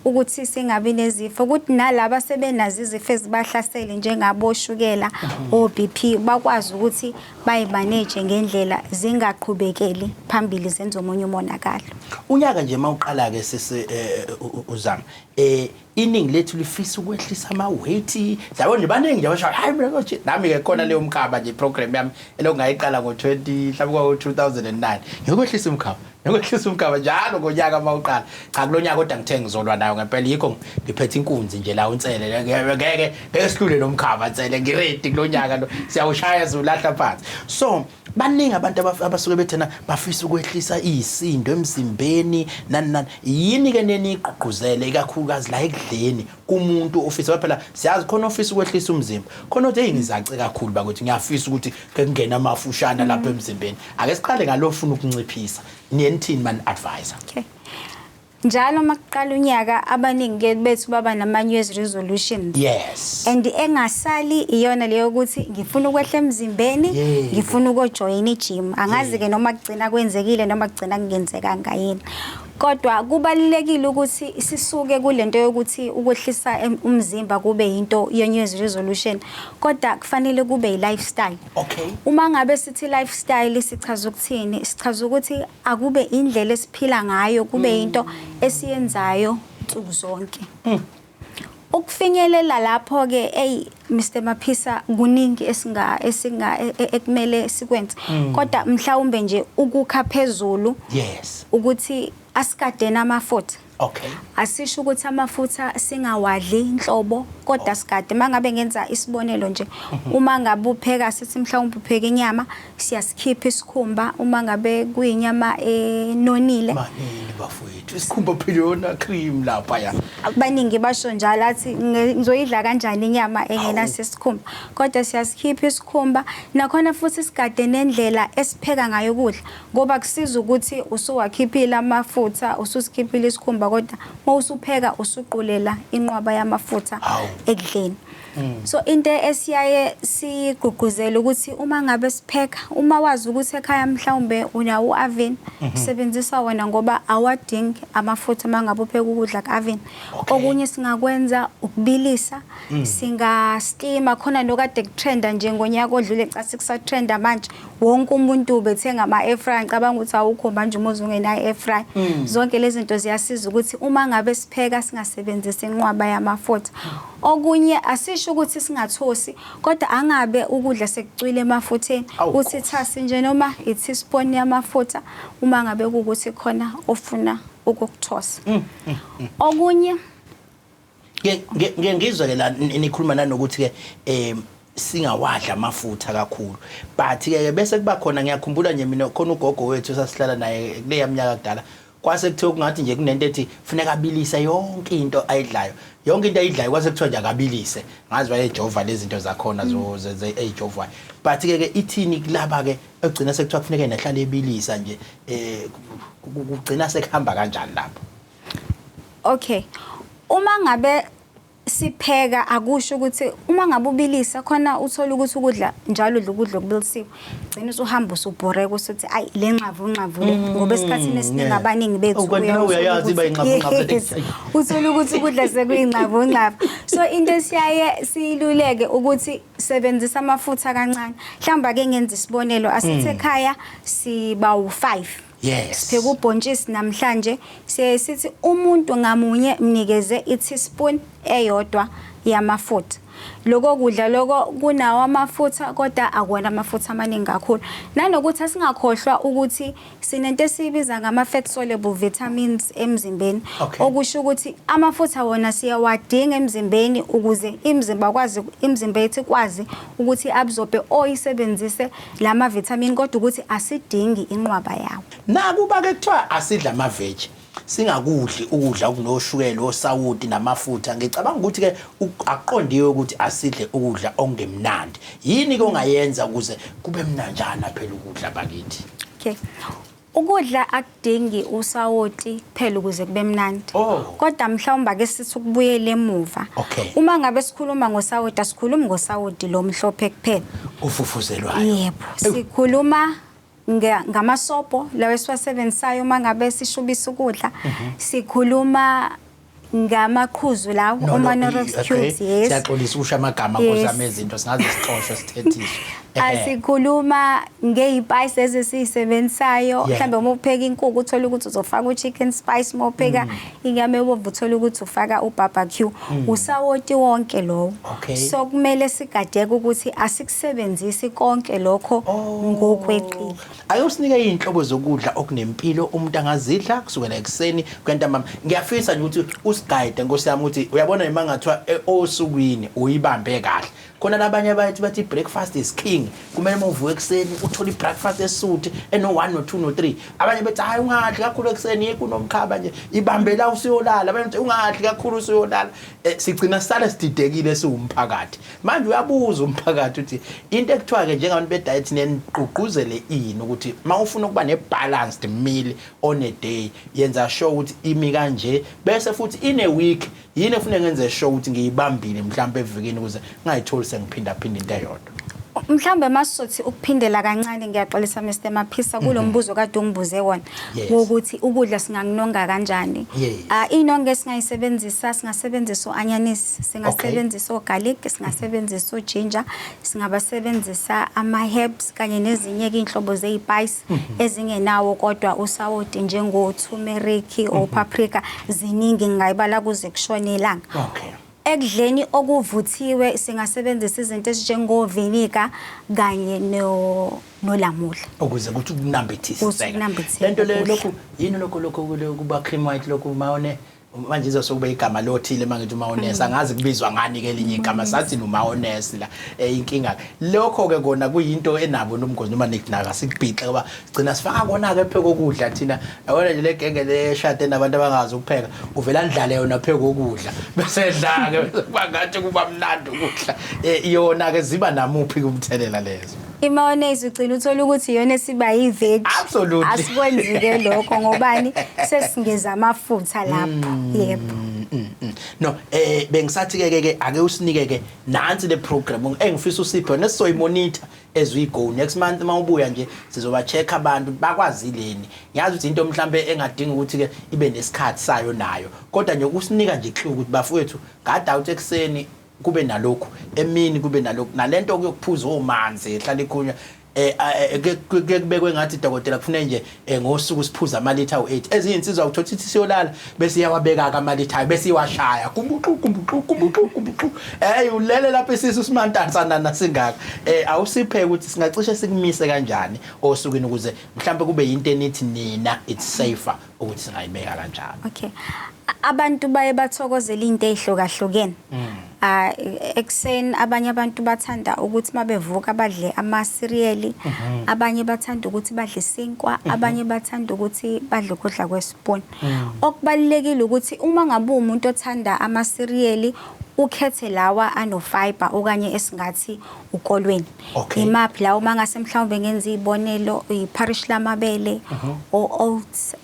ukuthi singabi nezifo, ukuthi nalaba sebenazo izifo ezibahlasele njengaboshukela, o-BP, bakwazi ukuthi bayimanage ngendlela, zingaqhubekeli phambili zenze omunye umonakalo. Unyaka nje mawuqala ke, sisi uzama, iningi lethu lifisa ukwehlisa ama weight, yabo nje, baningi nje abasho, hayi mina coach, nami ke khona leyo mkhaba nje, program yami elokhu ngayiqala ngo20, mhlawumbe kwa 2009, ngiyokwehlisa umkhaba, ngiyokwehlisa umkhaba njalo ngonyaka mawuqala. Cha, kulonyaka kodwa ngithe ngizolwa nayo ngempela, yikho ngiphethe inkunzi nje la, uNsele. Ngeke ngeke sihlule lo mkhaba, Nsele, ngiready kulonyaka lo, siyawushaya siwulahla phansi. So baningi abantu abasuke bethena bafisa ukwehlisa isindo emzimbeni, nani nani. Yini ke nenigqugquzele ikakhulukazi la ekudleni kumuntu ofisa? Phela siyazi khona ofisa ukwehlisa umzimba, khona othi, hey, ngizace kakhulu bakuthi, ngiyafisa ukuthi ke kungena amafushana lapha emzimbeni. Ake siqale ngalo ofuna ukunciphisa, niyenithini mani advisor? Okay. Njalo makuqala unyaka, abaningi ke bethu baba nama New Year's resolutions. And engasali iyona leyo ukuthi ngifuna ukwehla emzimbeni, ngifuna ukujoyina i-gym. Angazi ke noma kugcina kwenzekile noma kugcina kungenzekanga yini. Kodwa kubalulekile ukuthi sisuke kulento yokuthi ukwehlisa umzimba kube into ye New Year's resolution, kodwa kufanele kube i-lifestyle. Uma ngabe sithi lifestyle, sichaza ukuthini? Sichaza ukuthi akube indlela esiphila ngayo, kube into esiyenzayo nsuku zonke. Ukufinyelela lapho ke, hey Mr Maphisa, kuningi esinga ekumele sikwenze. Kodwa mhlawumbe nje ukukha phezulu ukuthi asikadeni amafutha. Asisho ukuthi amafutha singawadli inhlobo, kodwa sigade. Mangabe ngenza isibonelo nje, uma ngabe upheka, sithi mhlawumbe upheka inyama, siyasikhipha isikhumba uma ngabe kuyinyama enonile. Manini bafowethu, isikhumba phela yona cream lapha ya. Abaningi basho njalo, athi, "Ngizoyidla kanjani inyama engenaso isikhumba?" Kodwa siyasikhipha isikhumba. Nakhona futhi sigade nendlela esipheka ngayo ukudla, ngoba kusiza ukuthi usuwakhiphile amafutha, ususikhiphile isikhumba, kodwa uma usupheka usuqulela inqwaba yamafutha ekudleni. So into esiyaye siyigqugquzele ukuthi uma ngabe sipheka, uma wazi ukuthi ekhaya mhlawumbe unawo u-oven, sebenzisa wona ngoba awadingi amafutha uma ngabe upheka ukudla ku-oven. Okunye singakwenza ukubilisa, singastima khona nokade kutrenda nje ngonyaka odlule, cha, sikusatrenda manje, wonke umuntu ubethenga ama-air fryer. Ngicabanga ukuthi awukho manje umuzi ungenayo air fryer. Zonke lezi zinto ziyasiza ukuthi uma ngabe sipheka singasebenzisi inqwaba yamafutha. Okunye, asisho ukuthi singathosi, kodwa angabe ukudla sekucwile emafutheni. Uthi thasi nje noma i-teaspoon yamafutha uma ngabe kuwukuthi khona ofuna ukukuthosa. Okunye Ngeke ngizwe ke la nikhuluma nanokuthi ke singawadla amafutha kakhulu, but ke bese kuba khona, ngiyakhumbula nje mina, khona ugogo wethu sasihlala naye kuleya minyaka kudala, kwase kuthiwa kungathi nje kunento ethi funeka abilise yonke into ayidlayo, yonke into ayidlayo, kwase kuthiwa nje akabilise. Ngazi wayejova lezi zinto zakhona eyijovwayo, but ke ke ithini kulaba ke egcina sekuthiwa kufuneka nahlale ebilisa nje, kugcina sekuhamba kanjani lapho? Okay. Uma ngabe Sipheka akusho ukuthi uma ngabe ubilisa khona uthola ukuthi ukudla njalo udla ukudla okubilisiwe, gcina usuhamba usubhoreka usuthi ayi le nxavu nxavu le, ngoba esikhathini esiningi abaningi bethu Oh, kanti nawe uyayazi iba yinxavu nxavu. Yes. Uthola ukuthi ukudla sekuyinxavu nxavu. So into esiyaye siyiluleke ukuthi sebenzisa amafutha kancane. Mhlawumbe ake ngenze isibonelo, asithi ekhaya siba u5. Sipheka ubhontshisi namhlanje, siyaye sithi umuntu ngamunye mnikeze i-teaspoon eyodwa yamafutha. Loko kudla loko kunawo amafutha, kodwa akuwona amafutha amaningi kakhulu. Nanokuthi asingakhohlwa ukuthi sinento esiyibiza ngama-fat soluble vitamins emzimbeni. Okusho ukuthi amafutha wona siyawadinga emzimbeni ukuze imizimba kwazi imizimba yethu ikwazi ukuthi absorbe oyisebenzise lama vitamin, kodwa ukuthi asidingi inqwaba yawo. Nakuba ke kuthiwa asidla amaveji, singakudli ukudla okunoshukela, osawoti namafutha, ngicabanga ukuthi ke akuqondiwe ukuthi asidle ukudla okungemnandi. Yini ke ongayenza ukuze kube mnanjana phela ukudla bakithi? Okay. Ukudla akudingi usawoti kuphela ukuze kube mnandi. Kodwa mhlawumbe ake sithi ukubuyela emuva. Uma ngabe sikhuluma ngosawoti, asikhulumi ngosawoti lo mhlophe kuphela. Ufufuzelwayo. Yebo. Sikhuluma ngamasobho lawa esiwasebenzisayo uma ngabe sishubisa ukudla. Sikhuluma ngamaqhuzu lawo, No, no, oma-Knorrox cubes, yes. Siyaxolisa ukusho amagama kozama izinto, singaze sixoshwe sithethiswe. Asikhuluma ngey'payisi ezisiyisebenzisayo. Mhlawumbe uma upheka inkukhu uthole ukuthi uzofaka u-chicken spice, uma upheka inyama ebomvu uthole ukuthi ufaka u-barbecue. Usawoti wonke lowo. So kumele sigadeke ukuthi asikusebenzisi konke lokho ngokweqile. Ake usinike iy'nhlobo zokudla okunempilo umuntu angazidla kusukela ekuseni kuya ntambama. Ngiyafisa nje ukuthi usigayide nkosi yami, ukuthi uyabona uma ngathiwa osukwini uyibambe kahle. Khona labanye abathi bathi breakfast is king, kumele uma uvuka ekuseni uthole i-breakfast esuthi eno-1 no-2 no-3. Abanye bethi hayi ungadli kakhulu ekuseni, yikho unomkhaba nje, ibambe la usuyolala. Abanye bethi ungadli kakhulu usuyolala. Sigcina sisale sididekile siwumphakathi. Manje uyabuza umphakathi ukuthi into ekuthiwa-ke njengabantu be-diet niyaniqugquzele ini ukuthi uma ufuna ukuba ne-balanced meal on a day, yenza sure ukuthi imi kanje, bese futhi in a week yini efuneka ngenze sure ukuthi ngiyibambile mhlawumbe evikini ukuze ngingayitholi sengiphindaphinda into eyodwa. Mhlawumbe masizothi ukuphindela kancane, ngiyaxolisa Mr Maphisa kulo mbuzo kade ungibuze wona wokuthi ukudla singakunonga kanjani. Inongo esingayisebenzisa, singasebenzisa u-anyanisi, singasebenzisa o-garlic, singasebenzisa u-ginger, singabasebenzisa ama-herbs kanye nezinye-ke iy'nhlobo zey'payisi ezingenawo kodwa usawoti, njengo-turmeric, o-paprika, ziningi ngingayibala kuze kushone ilanga. Ekudleni okuvuthiwe singasebenzisa izinto ezinjengoviniga kanye nolamula. Ukuze kuthi ukunambithiseka. Ukuze kunambitheke Lento le ukudla. Lokhu yini lokho kuba cream white, lokhu mayonnaise, manje izosokube igama lothile mangithi umayonnaise, angazi kubizwa ngani ke elinye igama, sathi nomayonnaise la. Inkinga lokho ke kona kuyinto enabo nomgozi noma nikunaka sikubhixe, ngoba sigcina sifaka kona ke pheko kokudla thina. Yabona nje le genge le shade nabantu abangazi ukupheka, uvela ndlale yona pheko kokudla, bese edla ke, bese kuba ngathi kuba mnandi ukudla. Yona ke ziba namuphi kumthelela lezo? I-mayonnaise ugcina uthola ukuthi iyona esiba yi-veg. Asikwenzi-ke lokho, ngobani sesingeza amafutha lapho. Yebo. No, bengisathi ke ke ake usinike ke nansi le program engifisa usiphe nesizoyimonitor as we go next month. Uma ubuya nje sizoba check abantu bakwazileni. Ngiyazi ukuthi into mhlambe engadinga ukuthi ke ibe nesikhathi sayo nayo, kodwa nje ukusinika nje clue ukuthi bafowethu gada uthi ekuseni kube nalokhu, emini kube nalokhu, nalento yokuphuza omanzi ehlala ikhunywa, kuye kubekwe ngathi dokotela kufuneka nje ngosuku siphuza amalitha awu-8. Ezinye insizwa uthola ukuthi siyolala bese iyawabeka-ke amalitha ayo, bese iwashaya kumbuxu kumbuxu kumbuxu kumbuxu, hey ulele lapha isisu simantansanana singaka. Awusiphe ukuthi singacishe sikumise kanjani osukwini ukuze mhlawumbe kube yinto enithi nina it's safer ukuthi singayibeka kanjalo. Okay. Abantu baye bathokozela into ey'hlukahlukene. Ekuseni abanye abantu bathanda ukuthi mabevuka badle ama-cereal, abanye bathanda ukuthi badle isinkwa, abanye bathanda ukuthi badle ukudla kwesipuni. Okubalulekile ukuthi uma ngabe uwumuntu othanda ama-cereal, ukhethe lawa ano-fibre okanye esingathi ukolweni. Imaphi lawo? Uma ngase mhlawumbe ngenza iy'bonelo, i-porridge lamabele, o-oats,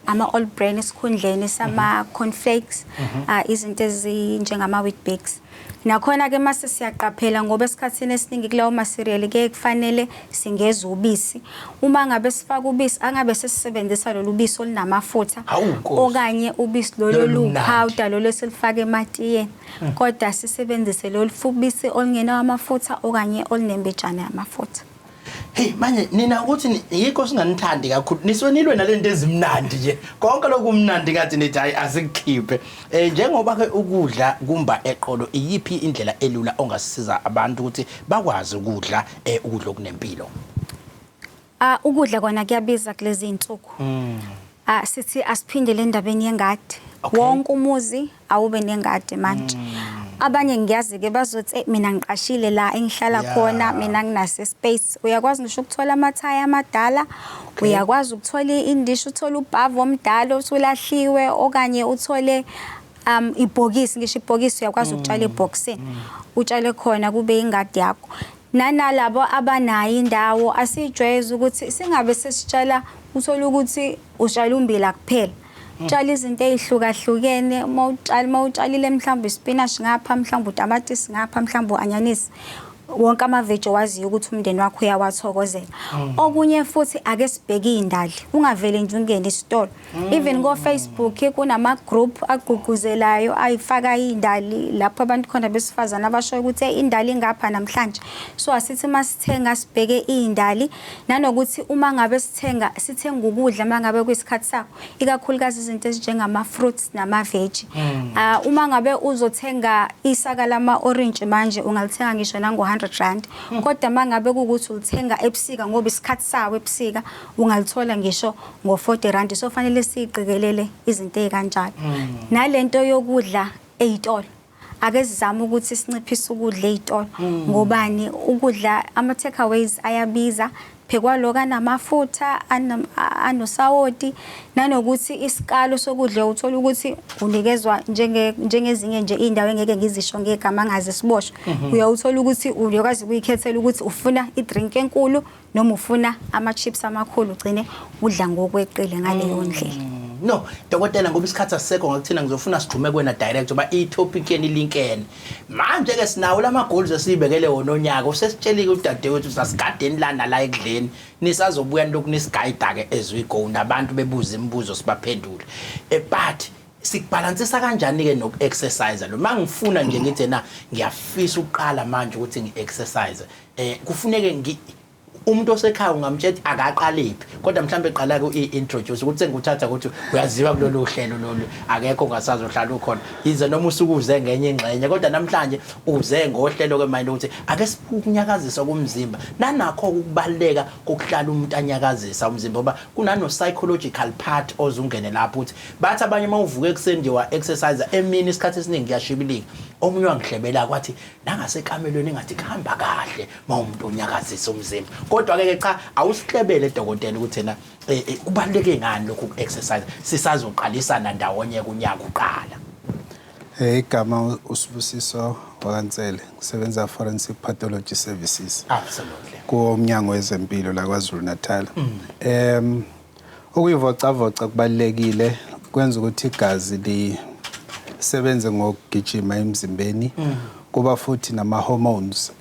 Ama-all bran esikhundleni sama-cornflakes, izinto ezinjengama-Weet-Bix. Nakhona-ke mase siyaqaphela, ngoba esikhathini esiningi kulawo ma-cereal kuye kufanele singeze ubisi. Uma ngabe sifaka ubisi, angabe sesisebenzisa lolu bisi olunamafutha Hawu, Nkosi. okanye ubisi lolu Lolu lumnandi. oluwupowder, lolu esilifaka ematiyeni, kodwa sisebenzise lolu bisi olungenawo amafutha okanye olunembejana yamafutha. Hey, manje nina ukuthi yikho singanithandi kakhulu, nisonilwe nalento ezimnandi nje, konke lokumnandi ngathi nithi hayi, asikukhiphe. Njengoba ke ukudla kumba eqolo, iyiphi indlela elula ongasisiza abantu ukuthi bakwazi ukudla ukudla okunempilo? Ah, ukudla kona kuyabiza kulezi insuku. Ah, sithi asiphindele endabeni yengadi. Wonke umuzi awube nengadi manje. Abanye ngiyazi ke bazothi, "Eh, mina ngiqashile la engihlala khona, mina nginase space." Uyakwazi ngisho ukuthola amathaya amadala, uyakwazi ukuthola indishi, uthole ubhavu omdala osulahliwe, okanye uthole ibhokisi, ngisho ibhokisi uyakwazi ukutshala ebhokisini. Utshale khona kube ingadi yakho. Nanalabo abanayo indawo, asijwayeze ukuthi singabe sesitshala, uthola ukuthi utshala umbila kuphela. Tshala izinto ezihlukahlukene. Uma utshalile mhlawumbe ispinach ngapha, mhlawumbe utamatisi ngapha, mhlawumbe u-anyanisi, wonke amaveji owaziyo ukuthi umndeni wakho uyawathokozela. Okunye futhi, ake sibheke iy'ndali, ungavele nje ungene esitolo. Even ko-Facebook kunama-group agqugquzelayo ayifaka iy'ndali lapho abantu khona besifazane abashoyo ukuthi, "Hey, indali ingapha namhlanje." So asithi uma sithenga sibheke iy'ndali, nanokuthi uma ngabe sithenga, sithenga ukudla uma ngabe kuyisikhathi sakho, ikakhulukazi izinto ezinjengama-fruits namaveji. Uma ngabe uzothenga isaka lama-orange manje, ungalithenga ngisho nango-100 rand, kodwa uma ngabe kuwukuthi ulithenga ebusika, ngoba isikhathi sawo ebusika, ungalithola ngisho ngo-40 rand. So fanele siyiqikelele izinto ey'kanjalo. Nalento yokudla ey'tolo, ake sizame ukuthi sinciphise ukudla ey'tolo. Ngobani? Ukudla ama-takeaways ayabiza, phekwaloko anamafutha, anosawoti, nanokuthi isikalo sokudla uthola ukuthi unikezwa njengezinye nje iy'ndawo engeke ngizisho ngegama, angaze siboshwe. Uyawuthola ukuthi uyakwazi ukuyikhethela ukuthi ufuna i-drink enkulu noma ufuna ama-chips amakhulu, ugcine udla ngokweqile ngaleyo ndlela. No, dokotela, ngoba isikhathi asisekho ngakuthina, ngizofuna sigxume kuwena direct ngoba i-topic yeni ilinkene. Manje ke sinawo lama goals esibekele wona onyaka. Usesitshelile udadewethu sasigadeni lana la ekudleni. Nisazobuya lokhu nisiguide ke as we go, nabantu bebuza imibuzo sibaphendule. But sikubalansisa kanjani ke noku-exercise lo? Mangifuna nje ngithi na ngiyafisa ukuqala manje ukuthi ngi-exercise. Kufuneke ngi umuntu osekhaya ungamtshela ukuthi akaqalephi, kodwa mhlawumbe eqala ku-introduce ukuthi sengikuthatha ukuthi uyaziwa kulolu hlelo lolu, akekho ongasazohlala ukhona, yize noma usuke uze ngenye ingxenye, kodwa namhlanje uze ngohlelo ke manje ukuthi ake sibuke ukunyakazisa komzimba nanakho ukubaluleka kokuhlala umuntu anyakazisa umzimba, ngoba kunano psychological part ozungene lapho, ukuthi bathi abanye uma uvuka ekuseni nje wa-exercise, emini isikhathi esiningi kuyashibilika. Omunye wangihlebela kwathi nangasekamelweni engathi kuhamba kahle uma umuntu onyakazisa umzimba. Kodwa-ke ke cha, awusihlebele dokotela ukuthi yena kubaluleke ngani lokhu ku-exercise sisazoqalisana ndawonye kunyaka uqala. Igama uSibusiso wakaNsele, ngisebenza Forensic Pathology Services. Kuwo umnyango wezempilo la KwaZulu Natal. Ukuyivocavoca kubalulekile, kwenza ukuthi igazi lisebenze ngokugijima emzimbeni. Kuba futhi nama hormones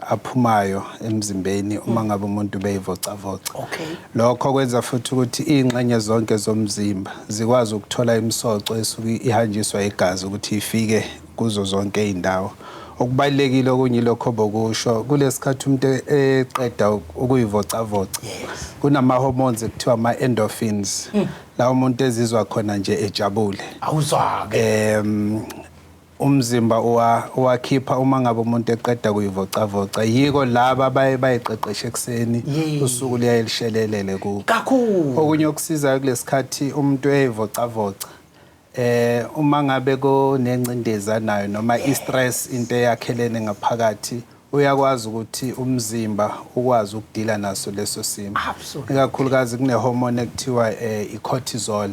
aphumayo emzimbeni uma ngabe umuntu beyivocavoca. Lokho kwenza futhi ukuthi iy'ngxenye zonke zomzimba zikwazi ukuthola imisoco esuke ihanjiswa igazi ukuthi ifike kuzo zonke iy'ndawo. Okubalulekile okunye ilokho bokusho kulesikhathi umuntu eqeda ukuyivocavoca, kunama-hormones ekuthiwa ama-endorphins, la umuntu ezizwa khona nje ejabule. Awuzwa-ke. Umzimba uwakhipha uma ngabe umuntu eqeda kuyivocavoca. Yiko laba baye bayiqeqeshe ekuseni, usuku luyaye lishelelele kubo. Kakhulu. Okunye okusizayo kulesikhathi umuntu eyivocavoca, uma ngabe kunengcindezi anayo noma i-stress, into eyakhelene ngaphakathi, uyakwazi ukuthi umzimba ukwazi ukudila naso leso simo. Ikakhulukazi kune-hormone ekuthiwa i-cortisol,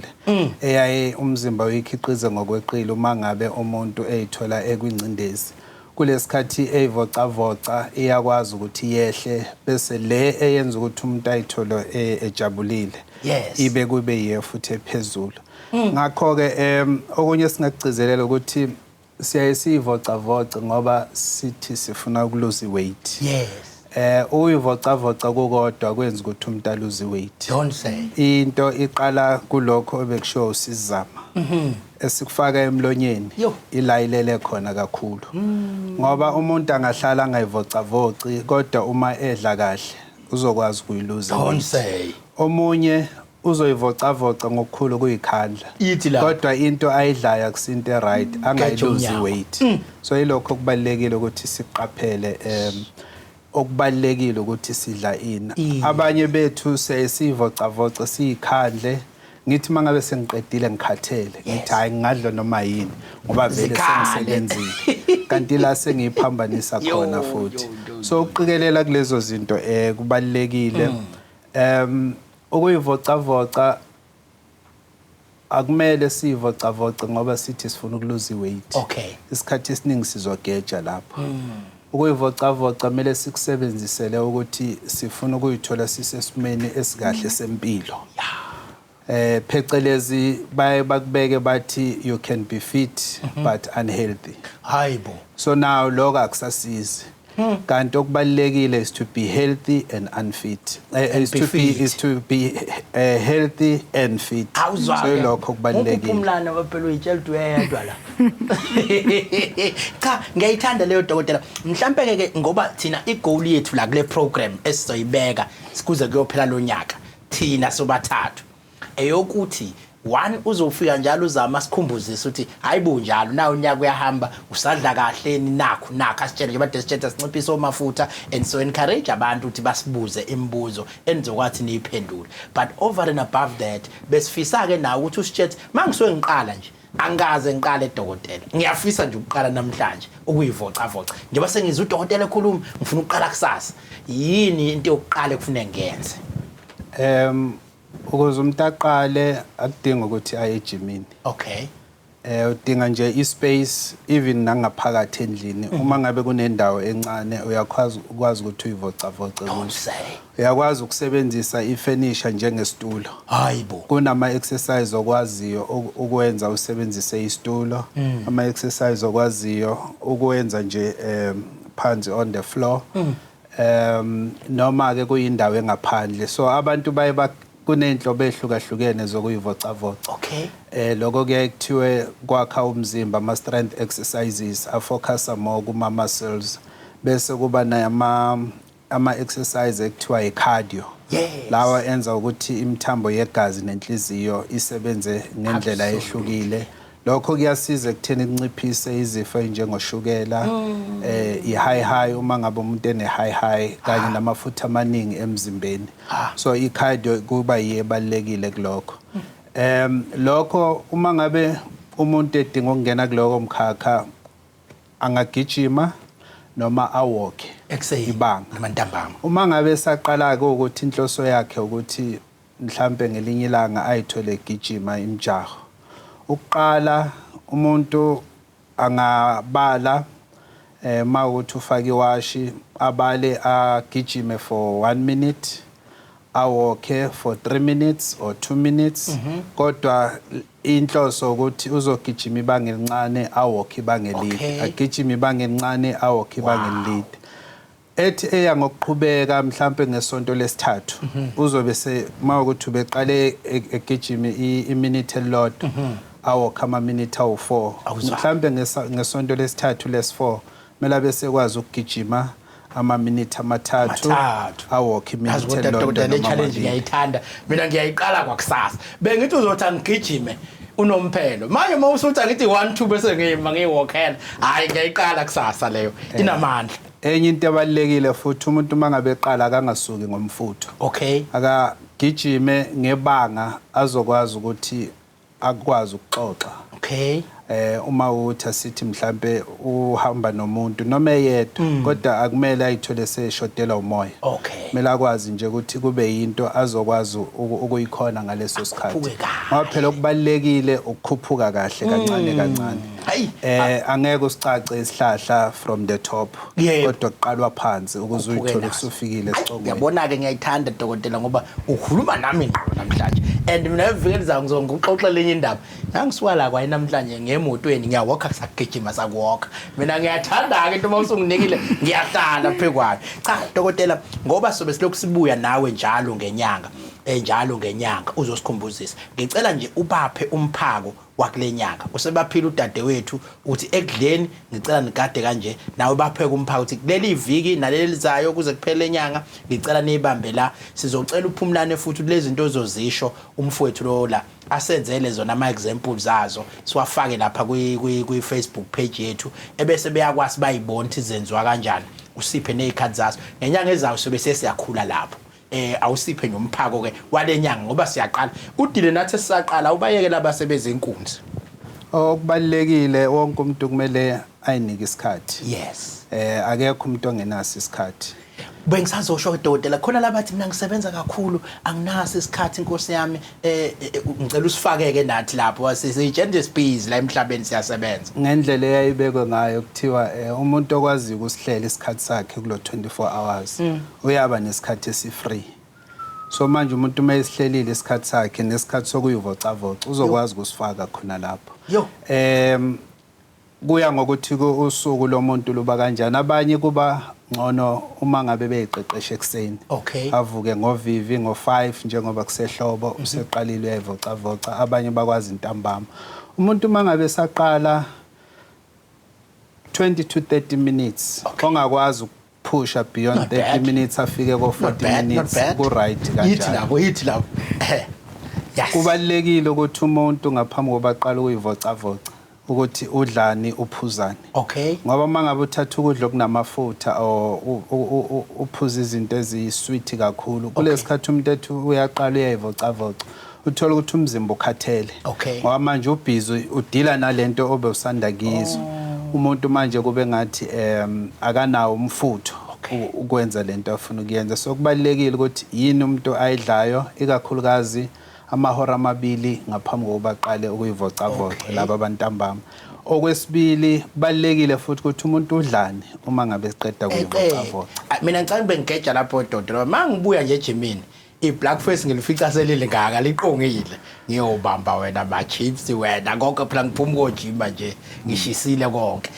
eyaye umzimba uyikhiqize ngokweqile uma ngabe umuntu eyithola ekwingcindezi. Kulesikhathi eyivocavoca iyakwazi ukuthi yehle, bese le eyenza ukuthi umuntu ayithole ejabulile ibe kube yiyo futhi ephezulu. Ngakho-ke okunye singakugcizelela ukuthi siyaye siyivocavoce ngoba sithi sifuna ukuluza i-weight. Ukuyivocavoca kukodwa kwenza ukuthi umuntu aluze i-weight. Don't say. Into iqala kulokho obekushiwo usizama esikufaka emlonyeni, ilayilele khona kakhulu, ngoba umuntu angahlala angayivocavoci, kodwa uma edla kahle uzokwazi ukuyiluza Don't weight. say. Omunye uzoyivocavoca ngokukhulu kuyikhandla, Ithi la. kodwa into ayidlayo akusinto right, angayiluzi umnyango. weight. So yilokho okubalulekile ukuthi siqaphele, okubalulekile ukuthi sidla ini. Abanye bethu siyivocavoca siyikhandle, ngithi mangabe sengiqedile ngikhathele, ngithi hayi, ngingadla noma yini ngoba vele Zikhale. sengisebenzile, kanti la sengiyiphambanisa khona futhi. So ukuqikelela kulezo zinto kubalulekile. Ukuyivocavoca akumele siyivocavoce ngoba sithi sifuna ukuluza i-weight. Isikhathi esiningi sizogeja lapho. Ukuyivocavoca kumele sikusebenzisele ukuthi sifuna ukuyithola sisesimeni esikahle sempilo. Phecelezi baye bakubeke bathi you can be fit but unhealthy. Hayibo. So now lokho akusasizi. Kanti okubalulekile is to be healthy and unfit. Is Be to be fit. is to be healthy and fit. Awuzwa. So lokho kubalulekile. Uphumlana baphela uyitshela ukuthi uyedwa la. Cha, ngiyayithanda leyo, dokotela. Mhlambe ke ngoba thina igoal yethu la kule program esizoyibeka sikuze kuyophela lo nyaka, thina sobathathu, eyokuthi one uzofika njalo uzama sikhumbuzise ukuthi hayi bo, njalo na unyaka uyahamba, usadla kahle nakho nakho, asitshele nje bade sitshela sinciphise omafutha and so encourage abantu ukuthi basibuze imibuzo enizokwathi niyiphendule. But over and above that, besifisa ke nawe ukuthi usitshele, mangisuke ngiqala nje, angikaze ngiqale dokotela, ngiyafisa nje ukuqala namhlanje ukuyivocavoca njengoba sengizwa udokotela ekhuluma, ngifuna ukuqala kusasa, yini into yokuqala ekufuneka ngiyenze? Ukuze umuntu aqale akudingi ukuthi aye ejimini. Udinga nje ispace, even nangaphakathi endlini. Uma ngabe kunendawo encane uyakwazi ukwazi ukuthi uyivocavoce Don't kuyo. say. Uyakwazi ukusebenzisa ifurniture njengesitulo. Hayibo. Kunama exercise okwaziyo ukwenza usebenzise isitulo, ama exercise okwaziyo ukwenza nje phansi on the floor. Noma ke kuyindawo engaphandle. So abantu baye kunenhlobo ehlukahlukene zokuyivocavoca. Lokho kuyaye kuthiwe kwakha umzimba, ama strength exercises afocus more kuma muscles, bese kuba nama ama exercise ekuthiwa i-cardio. Lawa enza ukuthi imithambo yegazi nenhliziyo isebenze ngendlela ehlukile. Lokho kuyasiza ekutheni kunciphise izifo ezinjengoshukela, i-high high uma ngabe umuntu ene high high kanye namafutha amaningi emzimbeni. So i-cardio kuba yiyo ebalulekile kulokho. Lokho uma ngabe umuntu edinga ukungena kuloko mkhakha angagijima noma awalke Ekuseni ibanga. Noma ntambama. Uma ngabe saqala ke ukuthi inhloso yakhe ukuthi mhlambe ngelinye ilanga ayithole egijima imijaho. Ukuqala umuntu angabala, mawukuthi ufake iwashi, abale agijime for 1 minute, awalke for 3 minutes or 2 minutes, kodwa inhloso ukuthi uzogijima ibanga elincane, awalke ibanga elide, agijime ibanga elincane, awalke ibanga elide, ethi eya ngokuqhubeka. Mhlambe ngesonto lesithathu uzobe se mawukuthi ubeqale egijima iminute elilodwa, awalke ama minute awu4. Awuzwa. Mhlambe ngesonto lesithathu, lesi4, kumele bese kwazi ukugijima ama minute amathathu, Amathathu. awalke Yazi iminute kodwa elilodwa dokotela, le noma challenge amabili. ngiyayithanda mina, ngiyayiqala kwakusasa. Bengithi uzothi angigijime unomphelo, manje uma usuthi angithi 1 2 bese ngiyima ngiyiwokhela, hayi, ngiyayiqala kusasa leyo, inamandla. Enye into ebalulekile futhi, umuntu uma ngabe eqala akangasuki ngomfutho. Akagijime ngebanga azokwazi ukuthi akwazi ukuxoxa. Uma uthi asithi mhlambe uhamba nomuntu noma eyedwa, kodwa akumele ayithole seshodela umoya. Kumele akwazi nje ukuthi kube yinto azokwazi ukuyikhona ngaleso sikhathi. Akhuphuke kahle. Ngoba phela okubalulekile ukukhuphuka kahle kancane kancane. Hayi. Angeke usicace isihlahla from the top, kodwa kuqalwa phansi ukuze Ukhuphuke uyithole naso. usufikile esicongweni. Uyabona-ke, ngiyayithanda, dokotela, ngoba ukhuluma nami ngqo namhlanje, and mina eviki elizayo ngikuxoxela enye indaba. Ngangisuka la kwaye namhlanje ngemotweni, ngiyawokha, kusagijima, sakuwokha. Mina ngiyathanda-ke into uma usunginikile, ngiyahlala phekwayo. Cha, dokotela, ngoba sobe silokhu sibuya nawe njalo ngenyanga, njalo ngenyanga uzosikhumbuzisa. Ngicela nje ubaphe umphako wakule nyanga. Usebaphila udadewethu uthi ekudleni ngicela nigade kanje, nawe bapheke umphako uthi kuleli viki naleli lizayo kuze kuphele enyanga, ngicela niyibambe la. Sizocela uphumlane futhi kulezi zinto ozozisho, umfowethu lo la asenzele zona ama examples azo, siwafake lapha kwi Facebook page yethu, ebese beyakwazi bayibona ukuthi zenziwa kanjani. Usiphe nezikhathi zazo ngenyanga ezayo, sobe sesiyakhula lapho. Awusiphe nomphako ke walenyanga, ngoba siyaqala udile nathi, sisaqala, ubayeke labasebenza inkunzi. Okubalulekile, wonke umuntu kumele ayinike isikhathi. Akekho umuntu ongenaso isikhathi. Bengisazosho, dokotela, khona labathi mina ngisebenza kakhulu, anginaso isikhathi, inkosi yami. Ngicela usifakeke nathi lapho, sisitshela busy la emhlabeni, siyasebenza. Ngendlela eyayibekwe ngayo, kuthiwa umuntu okwaziyo ukusihlela isikhathi sakhe kulo 24 hours uyaba nesikhathi esi-free. So manje umuntu uma esihlelile isikhathi sakhe nesikhathi sokuyivocavoca, uzokwazi ukusifaka khona lapho. Kuya ngokuthi usuku lomuntu luba kanjani. Abanye kuba ngcono uma ngabe beyiqeqesha ekuseni, avuke ngovivi ngo-5 njengoba kusehlobo, useqalile uyayivocavoca. Abanye bakwazi intambama. Umuntu uma ngabe saqala, 20 to 30 minutes, ongakwazi ukuphusha beyond Not 30 bad. minutes, afike ko Not 40 bad, not minutes, bad. ku right Yithi kanjalo. lapho, yithi lapho. Yes. Kubalulekile ukuthi umuntu ngaphambi kokuba aqale ukuyivocavoca ukuthi udlani, uphuzani, ngoba uma ngabe uthatha ukudla okunamafutha or uphuza izinto eziyi-sweet kakhulu kulesikhathi umuntu ethi uyaqala uyayivocavoca, uthola ukuthi umzimba ukhathele, ngoba manje ubhizi udila nalento obe usanda kuyizwa. Umuntu manje kube ngathi akanawo umfutho ukwenza lento afuna ukuyenza. So kubalulekile ukuthi yini umuntu ayidlayo, ikakhulukazi amahora 2 ngaphambi kokuba aqale ukuyivocavoca, laba abantambama. Okwesibili, kubalulekile futhi ukuthi umuntu udlani uma ngabe siqeda kuyivocavoca. Mina ngicela bengigeja lapho, dokotela. Mangibuya nje ejimini, i-breakfast ngilifica selile ngaka, liqongile, ngiyobamba wena ma chips, wena konke. Phela ngiphuma kojima nje, ngishisile konke.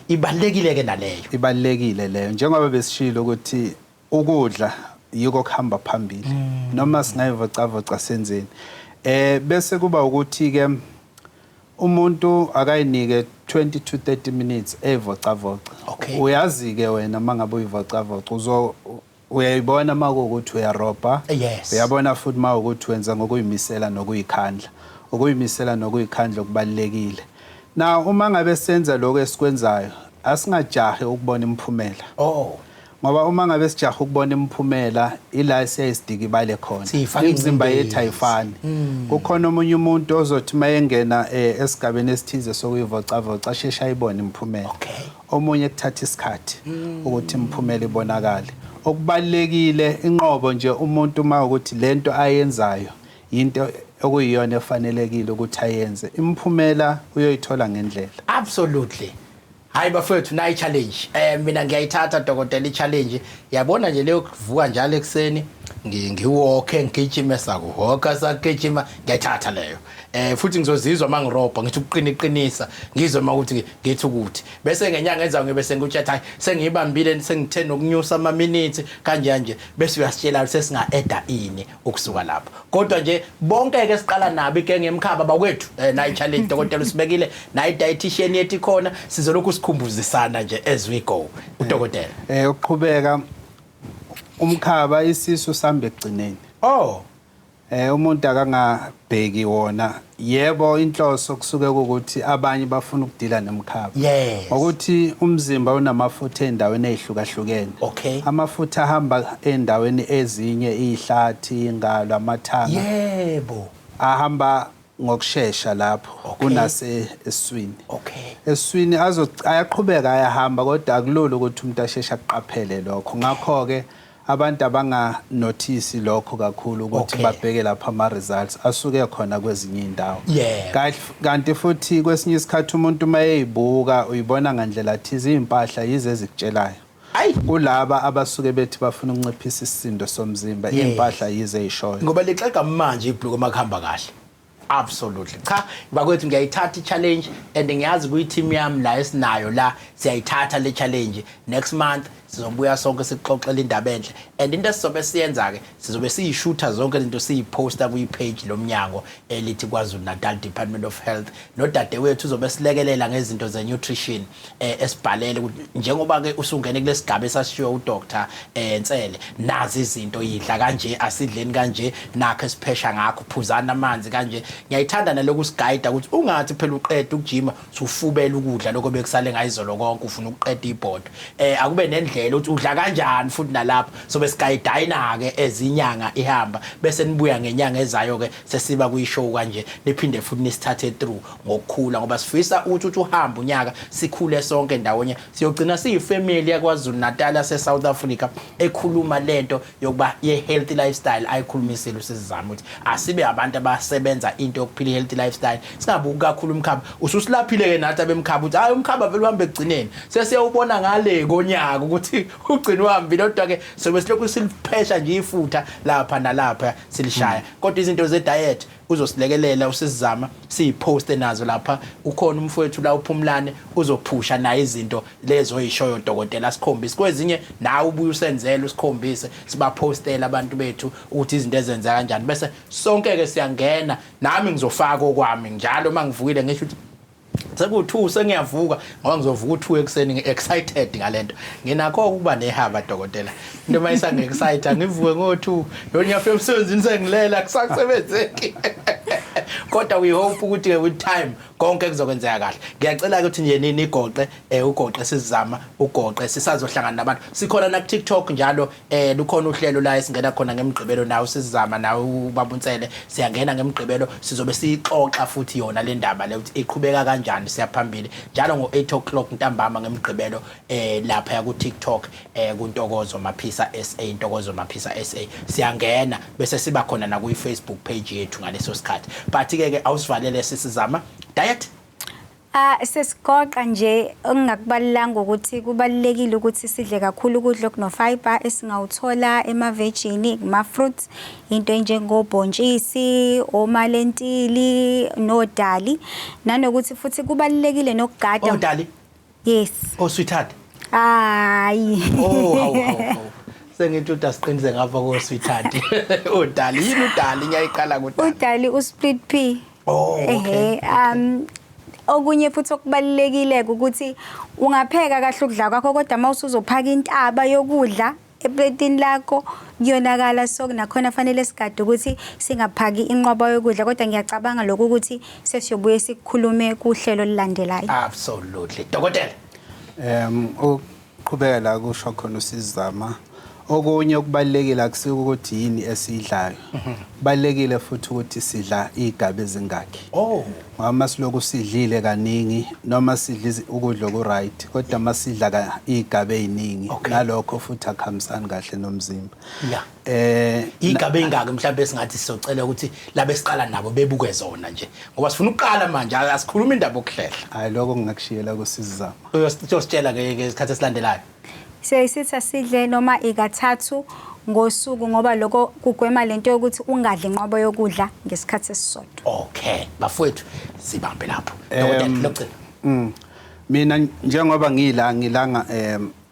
Ibalulekile ke naleyo. Ibalulekile leyo, njengoba besishilo ukuthi ukudla yiko kuhamba phambili noma singayivocavoca senzeni. Bese kuba ukuthi ke umuntu akayinike 20 to 30 minutes evocavoca. Uyazi ke wena mangabe uyivocavoca, uzo uyayibona makuwukuthi uyarobha. Uyabona futhi mawukuthi wenza ngokuyimisela nokuyikhandla. Ukuyimisela nokuyikhandla kubalulekile. Now uma ngabe senza lokho esikwenzayo, asingajahi ukubona imiphumela, ngoba uma ngabe sijaha ukubona imiphumela, ila siyayisidikibale khona. Siyifaka Imizimba ingcindezi. yethu ayifani. Kukhona omunye umuntu ozothi mayengena esigabeni esithize sokuyivocavoca, asheshe ayibone imiphumela. Omunye kuthatha isikhathi ukuthi imiphumela ibonakale. Okubalulekile inqobo nje umuntu uma ukuthi lento ayenzayo into okuyiyona efanelekile ukuthi ayenze, imiphumela uyoyithola ngendlela. Absolutely. Hayi bafowethu, nayi challenge. Mina ngiyayithatha, dokotela, i-challenge. Yabona nje leyo kuvuka njalo ekseni, ngiwalke, ngigijime, sakuhoka, sagijima, ngiyayithatha leyo. Futhi ngizozizwa mangirobha, ngithi ukuqina iqinisa, ngizwe mawukuthi ngithi ukuthi. Bese ngenyanga ezayo ngibe sengikutshetha, hayi sengiyibambile, sengithe nokunyusa ama minutes kanje nje, bese uyasitshela sesinga eda ini ukusuka lapho. Kodwa nje bonke ke siqala nabo igenge emkhaba bakwethu, nayi challenge dokotela usibekile, nayi dietitian yethu khona, sizolokhu sikhumbuzisana nje as we go. Udokotela. Ukuqhubeka umkhaba, isisu sambe ekugcineni. Umuntu akangabheki wona. Yebo, inhloso kusuke ukuthi abanye bafuna ukudila nomkhaba. Ukuthi umzimba unamafutha endaweni ezihlukahlukene. Amafutha ahamba endaweni ezinye, ihlathi, ingalo, amathanga. Ahamba ngokusheshsha lapho kunase esiswini. Esiswini ayaqhubeka ayahamba, kodwa akulula ukuthi umuntu asheshe aqaphele lokho. Ngakho ke Abantu abanganothisi lokho kakhulu ukuthi babheke lapha ama results asuke khona kwezinye indawo. Kanti futhi kwesinye isikhathi umuntu uma eyibuka uyibona ngandlela thize, impahla yize ezikutshelayo. Ayi. Kulaba abasuke bethi bafuna ukunciphisa isisindo somzimba, impahla yize eyishoyo. Ngoba lixega manje ibhluko makuhamba kahle. Absolutely. Cha, bakwethu, ngiyayithatha i-challenge and ngiyazi kuyi-team yami la esinayo la siyayithatha le challenge. Next month sizobuya sonke sikuxoxela indaba enhle. And into esizobe siyenza ke, sizobe siyishutha zonke izinto, siyiposta kwi-page lomnyango elithi KwaZulu Natal Department of Health. Nodadewethu uzobe silekelela ngezinto ze-nutrition, esibhalele ukuthi njengoba ke usungene kulesigaba esashiwo uDr Nsele, nazi izinto yidla kanje, asidleni kanje, nakho esiphesha ngakho, phuzana amanzi kanje. Ngiyayithanda naloku sigayida ukuthi ungathi phela uqeda ukujima usufubela ukudla lokho bekusale ngayizolo konke, ufuna ukuqeda ibhodo. Akube nendlela ukuthi udla kanjani futhi nalapho sobe sigayidayina ke ezinyanga ihamba, bese nibuya ngenyanga ezayo ke sesiba kuyishow kanje, niphinde futhi nisithathe through ngokukhula, ngoba sifisa ukuthi uhambe unyaka sikhule sonke ndawonye, siyogcina siyifamily yakwaZulu Natal, yase South Africa, ekhuluma lento yokuba ye healthy lifestyle ayikhulumisile usizama ukuthi asibe abantu abasebenza into yokuphila healthy lifestyle, singabuki kakhulu umkhaba. Ususilaphile ke nathi abemkhaba ukuthi hayi, umkhaba vele uhambe ekugcineni, sesiyawubona ngale konyaka ukuthi ugcina uhambile, kodwa ke sobe silokhu siliphesha nje ifutha lapha nalapha silishaya. Kodwa izinto ze diet uzosilekelela usizama, siyiposte nazo lapha. Ukhona umfowethu la uphumlane, uzophusha naye izinto lezo oyishoyo dokotela, sikhombise kwezinye, nawe ubuye usenzele, usikhombise, sibapostela abantu bethu ukuthi izinto ezenza kanjani, bese sonke ke siyangena. Nami ngizofaka okwami njalo mangivukile, ngisho ukuthi seku-2 sengiyavuka, ngoba ngizovuka u-2 ekuseni, ngi-excited ngalento. Nginakho ukuba nehaba dokotela, into uma isangi-excite ngivuke ngo-2, yona ngiyafika emsebenzini sengilela, kusasebenzeki. Kodwa we hope ukuthi-ke with time konke kuzokwenzeka kahle. Ngiyacela ukuthi nje nini igoqe, ugoqe sizama, ugoqe, sisazohlangana nabantu. Sikhona na ku-TikTok njalo, lukhona uhlelo la esingena khona ngemigqibelo, nawe sizama, nawe ubabunsele, siyangena ngemigqibelo, sizobe siyixoxa futhi yona le ndaba le ukuthi iqhubeka kanjani, siyaphambili njalo ngo-8 o'clock ntambama ngemigqibelo, lapha ku TikTok, kuNtokozo Maphisa SA, Ntokozo Maphisa SA, siyangena bese siba khona na kuyi Facebook page yethu ngaleso sikhathi. But ke ke awusivalele sisizama diet. Ah, sesigoqa nje, engingakubalulanga ukuthi kubalulekile ukuthi sidle kakhulu ukudla okuno-fiber esingawuthola emavejini, kuma-fruits, into enjengobhontshisi, omalentili nodali, nanokuthi futhi kubalulekile nokugada. Oh, dali. Yes. Oh, sweetheart. Hayi. Oh, hawu hawu hawu. Sengithi uthi asiqinise ngapha ko sweetheart. Udali yini udali? Ngiyayiqala kudali. Udali usplit pea. Oh, okay. Ehhe, okunye futhi okubalulekile ukuthi ungapheka kahle ukudla kwakho, kodwa uma usuzophaka intaba yokudla epletini lakho kuyonakala, so nakhona fanele sigade ukuthi singaphaki inqwaba yokudla. Kodwa ngiyacabanga lokhu ukuthi sesiyobuye sikukhulume kuhlelo olulandelayo. Absolutely. Dokotela. Uqhubeka la kusho khona usizama. Okunye okubalulekile akusiko ukuthi yini esiyidlayo. Kubalulekile futhi ukuthi sidla izigaba ezingakhi. Ngoba masiloku sidlile kaningi noma sidla ukudla oku-right, kodwa masidla izigaba eziningi, nalokho futhi akuhambisani kahle nomzimba. Igaba engaki mhlawumbe singathi sizocela ukuthi labe siqala nabo bebuke zona nje, ngoba sifuna ukuqala manje, asikhuluma indaba yokuhlehla. Hayi, lokho ngingakushiyela kusizama. Uyositshela ke ngesikhathi esilandelayo. Siyayisithi asidle noma ikathathu ngosuku, ngoba lokho kugwema lento yokuthi ungadli inqwaba yokudla ngesikhathi esisodwa. Okay, bafowethu, sibambe lapho. Dokotela, lokugcina. Mina njengoba ngila ngilanga,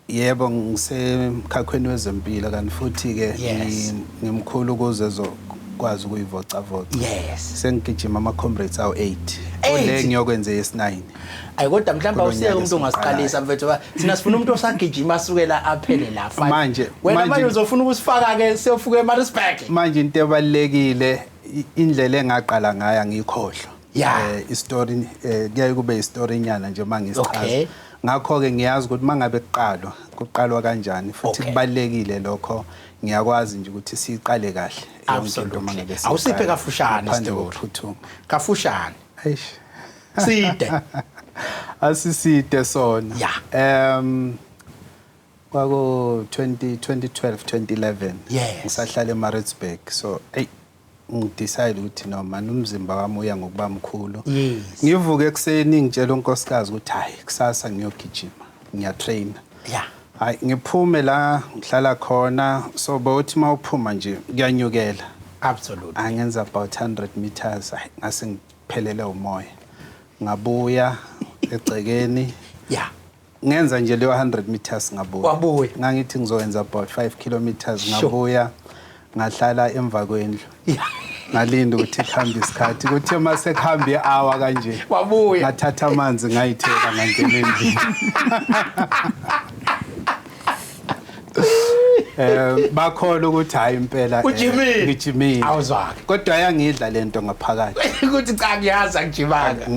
yebo, ngisemkhakhweni wezempilo, kanti futhi ke ngimkhulu ukuze ezokwazi ukuyivocavoca. Sengigijima ama comrades awu 8. Kule ngiyokwenza yes9. Ayi, kodwa mhlawumbe Kulo awusiyeke nyaka umuntu ongasiqalisa esiwuqalayo. mfethu, ngoba thina sifuna umuntu osagijima asukela aphele la 5. Wena manje uzofuna ukusifaka ke siyofika eMaritzburg. Manje into ebalulekile, indlela engaqala ngayo angikhohlwa. Istory kuyaye kube istory nyana nje mangisichaza. Ngakho ke ngiyazi ukuthi mangabe kuqalwa, kuqalwa kanjani, futhi kubalulekile lokho, ngiyakwazi nje ukuthi siqale kahle yonke into mangabe siqala. Awusiphe kafushane Ngaphandle story. kokuphuthuma. Kafushane. Eish. Side. Asiside sona. Kwaku 20 2012 2011. Ngisahlala eMaritzburg, so hey, ngidecide ukuthi no man, umzimba wami uya ngokuba mkhulu. Ngivuke ekuseni, ngitshela unkosikazi ukuthi hayi, kusasa ngiyogijima, ngiyatrain. Hayi, ngiphume la ngihlala khona, so bawuthi mawuphuma nje kuyanyukela. Angenza about 100 meters, hayi, ngase ngiphelele umoya, ngabuya egcekeni. Ngenza nje leyo 100 meters, ngabuya. Wabuya. Ngangithi ngizowenza about 5 kilometers. Ngabuya, ngahlala emva kwendlu, ngalinda ukuthi kuhambe isikhathi. Kuthe mase kuhambe i-hour kanje, Wabuya. ngathatha amanzi, ngayithela, ngangena endlini. Bakholwa ukuthi hayi impela, Ujimile. ngijimile. Awuzwake. Kodwa yangidla lento ngaphakathi ukuthi cha, ngiyazi angijimanga.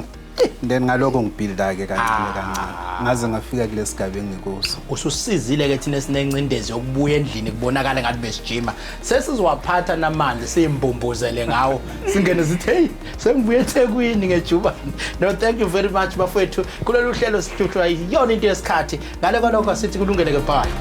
Then ngaloko ngibuilda ke kancane kancane, ngaze ngafika kulesigaba engikuso. Ususizile ke thina esinencindezi yokubuya endlini kubonakala ngathi besijima. Sesizowaphatha namanzi, siyimbumbuzele ngawo, singene sithi, "Hey, sengibuye eThekwini ngejubane." No, thank you very much, bafowethu. Kulolu hlelo sihluhlwa yiyona into yesikhathi. Ngale kwalokho asithi kulungele ke, bye.